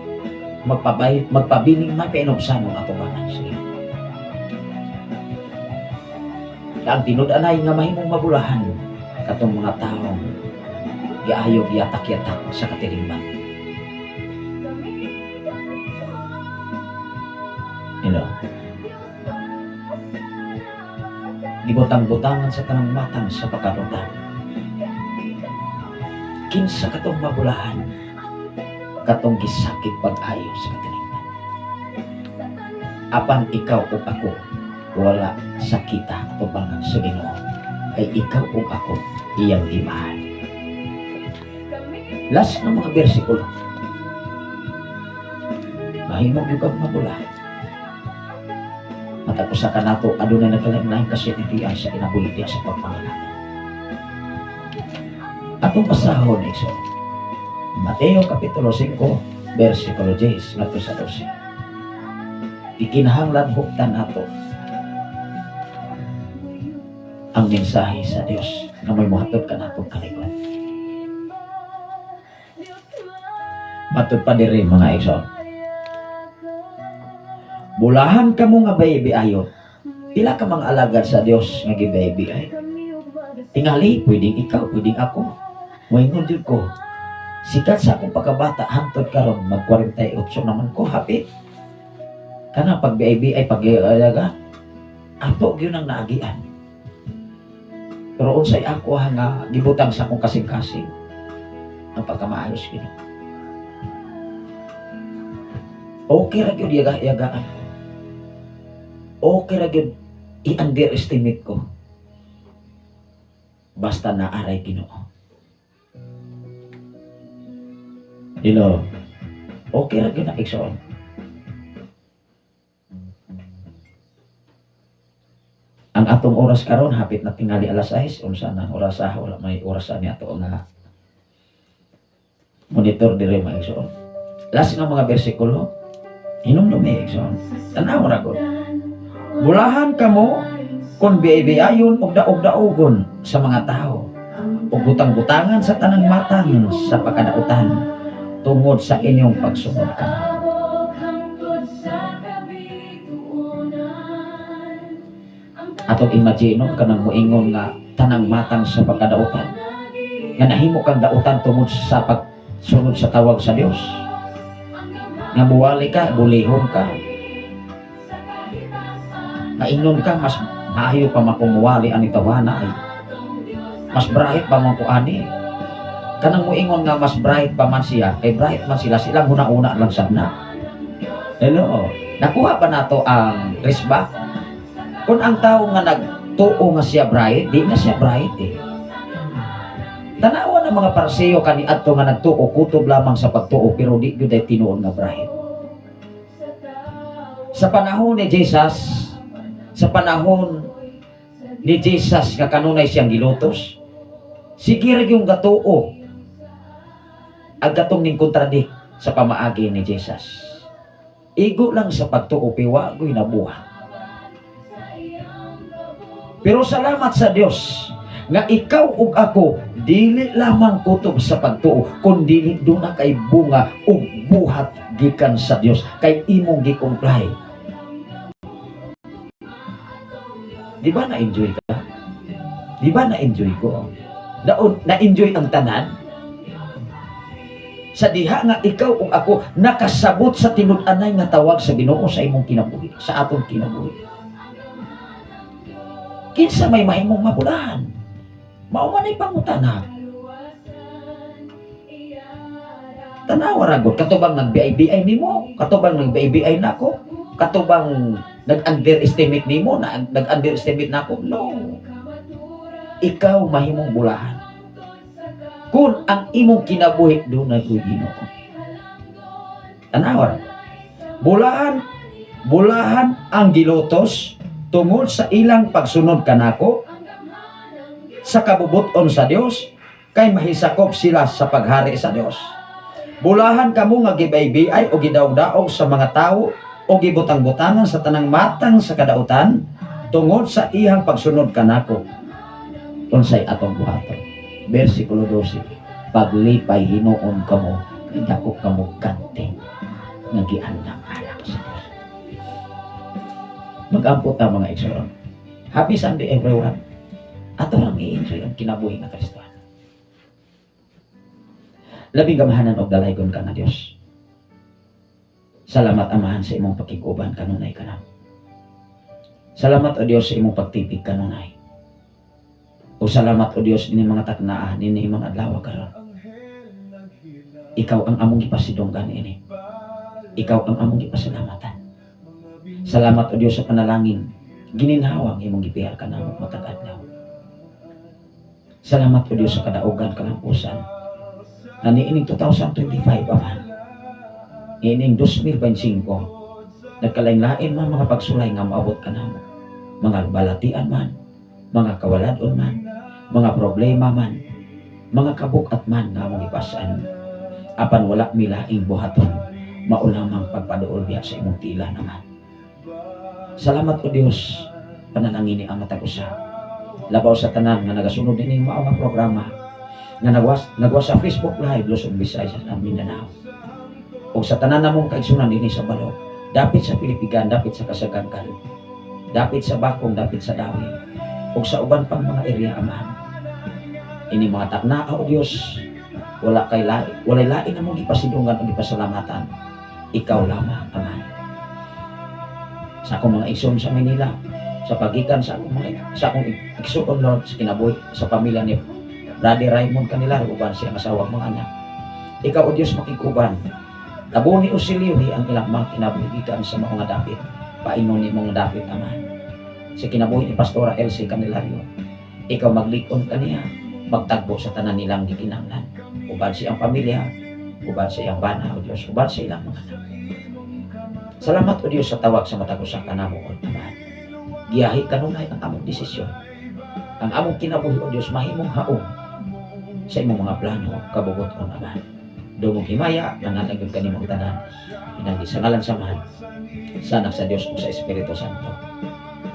magpabiling mapainubsanon atubangan sa Ginoo. Ang tinud-anay nga mahimong mabulahan katong mga taong giayog yatak-yatak sa katilingban. Gibutang-butangan sa tanang matang sa pagkarutan. Kinsa katong mabulahan? Katong gisakit pag-ayo sa katilingban. Apan ikaw ug ako wala sakita atubangan sa Ginoo. Kay ikaw ug ako iyang gimahal. Last ng mga bersikulo. Mahimo gyud kang mabulahan. Matag usa kanato adunay nagkalain-laing kasinatian sa kinabuhi diha sa pagpanganak. Atong basahon, igsoon. Mateo Kapitulo 5, versikulo 10 ngadto sa 12. Ikinahanglan huptan nato ang mensahe sa Dios nga may mohatod kanatong kalikon. Matud pa diri, mga igsoon. Bulahan kamo nga baby ayo. Pila ka mga alagad sa Dios nga gibaby ay. Tingali, pwedeng ikaw, pwedeng ako. Moingon jud ko. Sikat sa akong pagkabata hantod karon, mag 48 naman ko hapit. Kana pag baby ay pag ato gyud ang naagian. Pero unsay ako ha nga gibutang sa akong kasing-kasing ang pagkamaayos Ginoo. Okay ra gyud yaga-yagaan ko. Okay ra gyud i-underestimate ko. Basta naaray Ginoo. Hello. Okay ra gyud na, igsoon. Ang atong oras karon hapit na tingali alas 6, unsa na oras ah, wala may oras ani ato nga monitor dire, mga igsoon. Last nga mga bersikulo, hinumdum eh, igsoon. Tanaw ra gud. Bulahan kamo kung biaybiayon og daog-daogon sa mga tao ug butang-butangan sa tanang matang sa pagkadautan tungod sa inyong pagsunod kamo. Atong imagine no, kanang moingon nga tanang matang sa pagkadautan nga nahimo kang dautan tungod sa pagsunod sa tawag sa Dios. Nga buwali ka, bulihon ka. Maingon ka, mas maayo pa man kung muwali ani tawhana ay. Mas bright pa man ko ani. Kanang muingon nga mas bright pa man siya, kay bright man sila, silang huna-una lang sad na. Hello. Nakuha ba nato ang resba? Kung ang tao nga nagtuo nga siya bright, di na siya bright eh. Tanawa ng mga Pariseo kaniadto nga nagtuo, kutob lamang sa pagtuo, pero di gyud ay tinuod nga bright. Sa panahon ni Jesus, sa panahon ni Jesus nga kanunay siyang gilutos, sige ra yung gatuo ang gatong ning contradict sa pamaagi ni Jesus. Igo lang sa pagtuo, pero wa goy nabuhat. Pero salamat sa Dios nga ikaw ug ako dili lamang kutob sa pagtuo, kundi duna kay bunga ug buhat gikan sa Dios kay imong gi-comply. Di ba na-enjoy ka? Di ba na-enjoy ko? Daon na-enjoy ang tanan? Sa diha nga ikaw ug ako nakasabot sa tinud-anay nga tawag sa Ginoo sa imong kinabuhi, sa atong kinabuhi. Kinsa may mahimong mabulahan? Mao man ay pangutana. Tanawa ra gud, kato bang nag-BI-BI nimo? Kato bang nag-BI-BI nako? Kato bang nag-underestimate nimo? Na, nag-underestimate nako? No. Ikaw mahimong bulahan kung ang imong kinabuhi dunay koy Ginoo. Tanawa ra. Bulahan, bulahan ang gilutos tungod sa ilang pagsunod kanako sa kabubuton sa Dios, kay mahisakop sila sa paghari sa Dios. Bulahan kamo nga gibaybay o gidawdaog sa mga tawo o gibutang-butangan sa tanang matang sa kadautan tungod sa iyang pagsunod kanako. Unsay atong buhaton? Versikulo 12. Paglipay hinuon kamo kay dako kamo kanting nga giandam alang sa Dios. Mag-ampo ta, mga igsoon. Happy Sunday, everyone. Ato lang i-enjoy ang kinabuhi nga Kristohan. Labing gamhanan og dalaygon ka nga Dios. Salamat, Amahan, sa imong pakig-uban kanunay kanamo. Salamat, O Dios, sa imong pagtipig kanunay. O salamat, O Dios, ini mga taknaa nini mga adlaw karon. Ikaw ang among gipasidunggan ini. Ikaw ang among gipasalamatan. Salamat, O Dios, sa panalangin. Gininhawang imong gipihar kanamo matag adlaw. Salamat, O Dios, sa kadaugan kalampusan. Na niining 2025, Amahan. Niining 2025, nagkalain-lain man mga pagsulay nga maabot kanamo. Mga balatian man, mga kawaladon man, mga problema man, mga kabukat man nga among ipasaan. Apan wala milaing buhaton, mao lamang pagpaduol biya sa imong tila naman. Salamat, O Dios, panalangini ang matag usa. Labaw sa tanan nga nagasunod ining mao nga programa nga nagwas sa Facebook Live, Luzon, Visayas at Mindanao. Ug sa tanan namong kaigsunan dinhi sa Balog, dapit sa Pilipigan, dapit sa Kasagangkal, dapit sa Bakong, dapit sa Dawin, ug sa uban pang mga area, Amahan. Ini mga takna, O Dios, wala kay lain, walay lain among gipasidungan o gipasalamatan. Ikaw lamang, Amahan. Sa akong mga igsoon sa Manila, sa pagikan sa akong igsoon, Lord, sa kinabuhi sa pamilya ni Brother Raymond Canilar uban siyang asawa, mga anak. Ikaw, O Dios, makiguban. Tabuni o siliwi ang ilang mga kinabuhi gikan sa mga dapit. Paingon ni mga dapit, Amahan. Sa kinabuhi ni Pastora Elsie Candelario, ikaw maglikon kaniya, magtagbo sa tanan nilang gikinahanglan. Uban siyang pamilya, uban sa iyang bana, O Diyos, uban sa ilang mga anak. Salamat, O Diyos, sa tawag sa matag usa kanamo, O Amahan. Giyahi kanunay ang among desisyon. Ang among kinabuhi, O Diyos, mahimong haom sa imong mga plano, kabubuton, Amahan. Dungog himaya, nanganagod kanimong tanan. Pinagi sa ngalan sa Amahan, sa Anak sa Dios ug sa Espiritu Santo.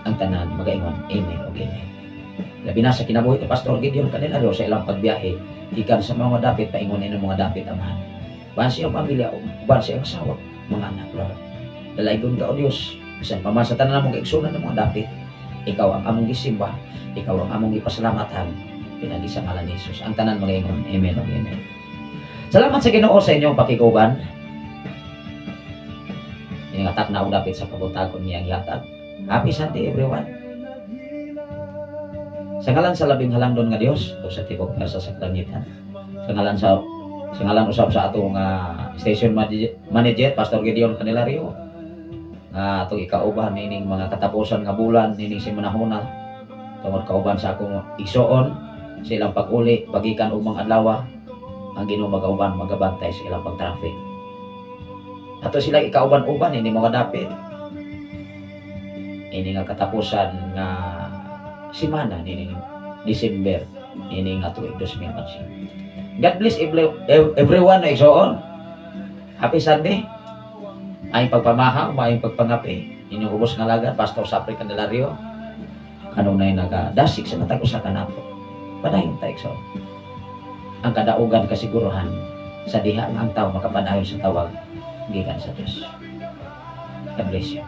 Ang tanan magaingon, Amen o Amen. Labi na sa kinabuhi ni Pastor Gideon Candelario sa ilang pagbiyahe, gikan sa mga dapit, paingon ng mga dapit, Amahan. Uban siyang pamilya, uban siyang asawa, mga anak, Lord. Dalaygon ka, O Dios, bisan pa man sa tanan namong kaigsunan ng mga dapit, ikaw ang among gisimba, ikaw ang among gipasalamatan, pinagi sa ngalan ni Jesus. Ang tanan magaingon, Amen o Amen. Salamat sa Ginoo sa inyong pakiguban. Ini nga takna og dapit sa kabuntagon niyang gihatag. Happy Sunday, everyone. Sa ngalan sa labing halangdon nga Dios o sa tibok pwersa sa kalangitan. Sa ngalan usab sa atong station manager, Pastor Gideon Candelario, nga atong ikauban nining mga katapusan nga bulan nining semanahona tungod kauban sa akong igsoon sa ilang pag-uli pagikan og mga adlaw. Ang Ginoo magauban, magabantay sa ilang pag-traffic. Ato sila ikauban-uban ini mga dapit ini nga katapusan nga semana nining December ini nga tuig 2025. God bless everyone na igsoon. Happy Sunday. Ay pagpamahaw, maayong pagpangapi. Inyong ubos nga alagad, Pastor Sapri Candelario. Kanunay nagadasig sa matag usa ka nato. Padayon ta, igsoon. Ang kadaugan kasiguruhan sa diha nga ang tao makapadayon sa tawag gikan sa Dios. God bless you.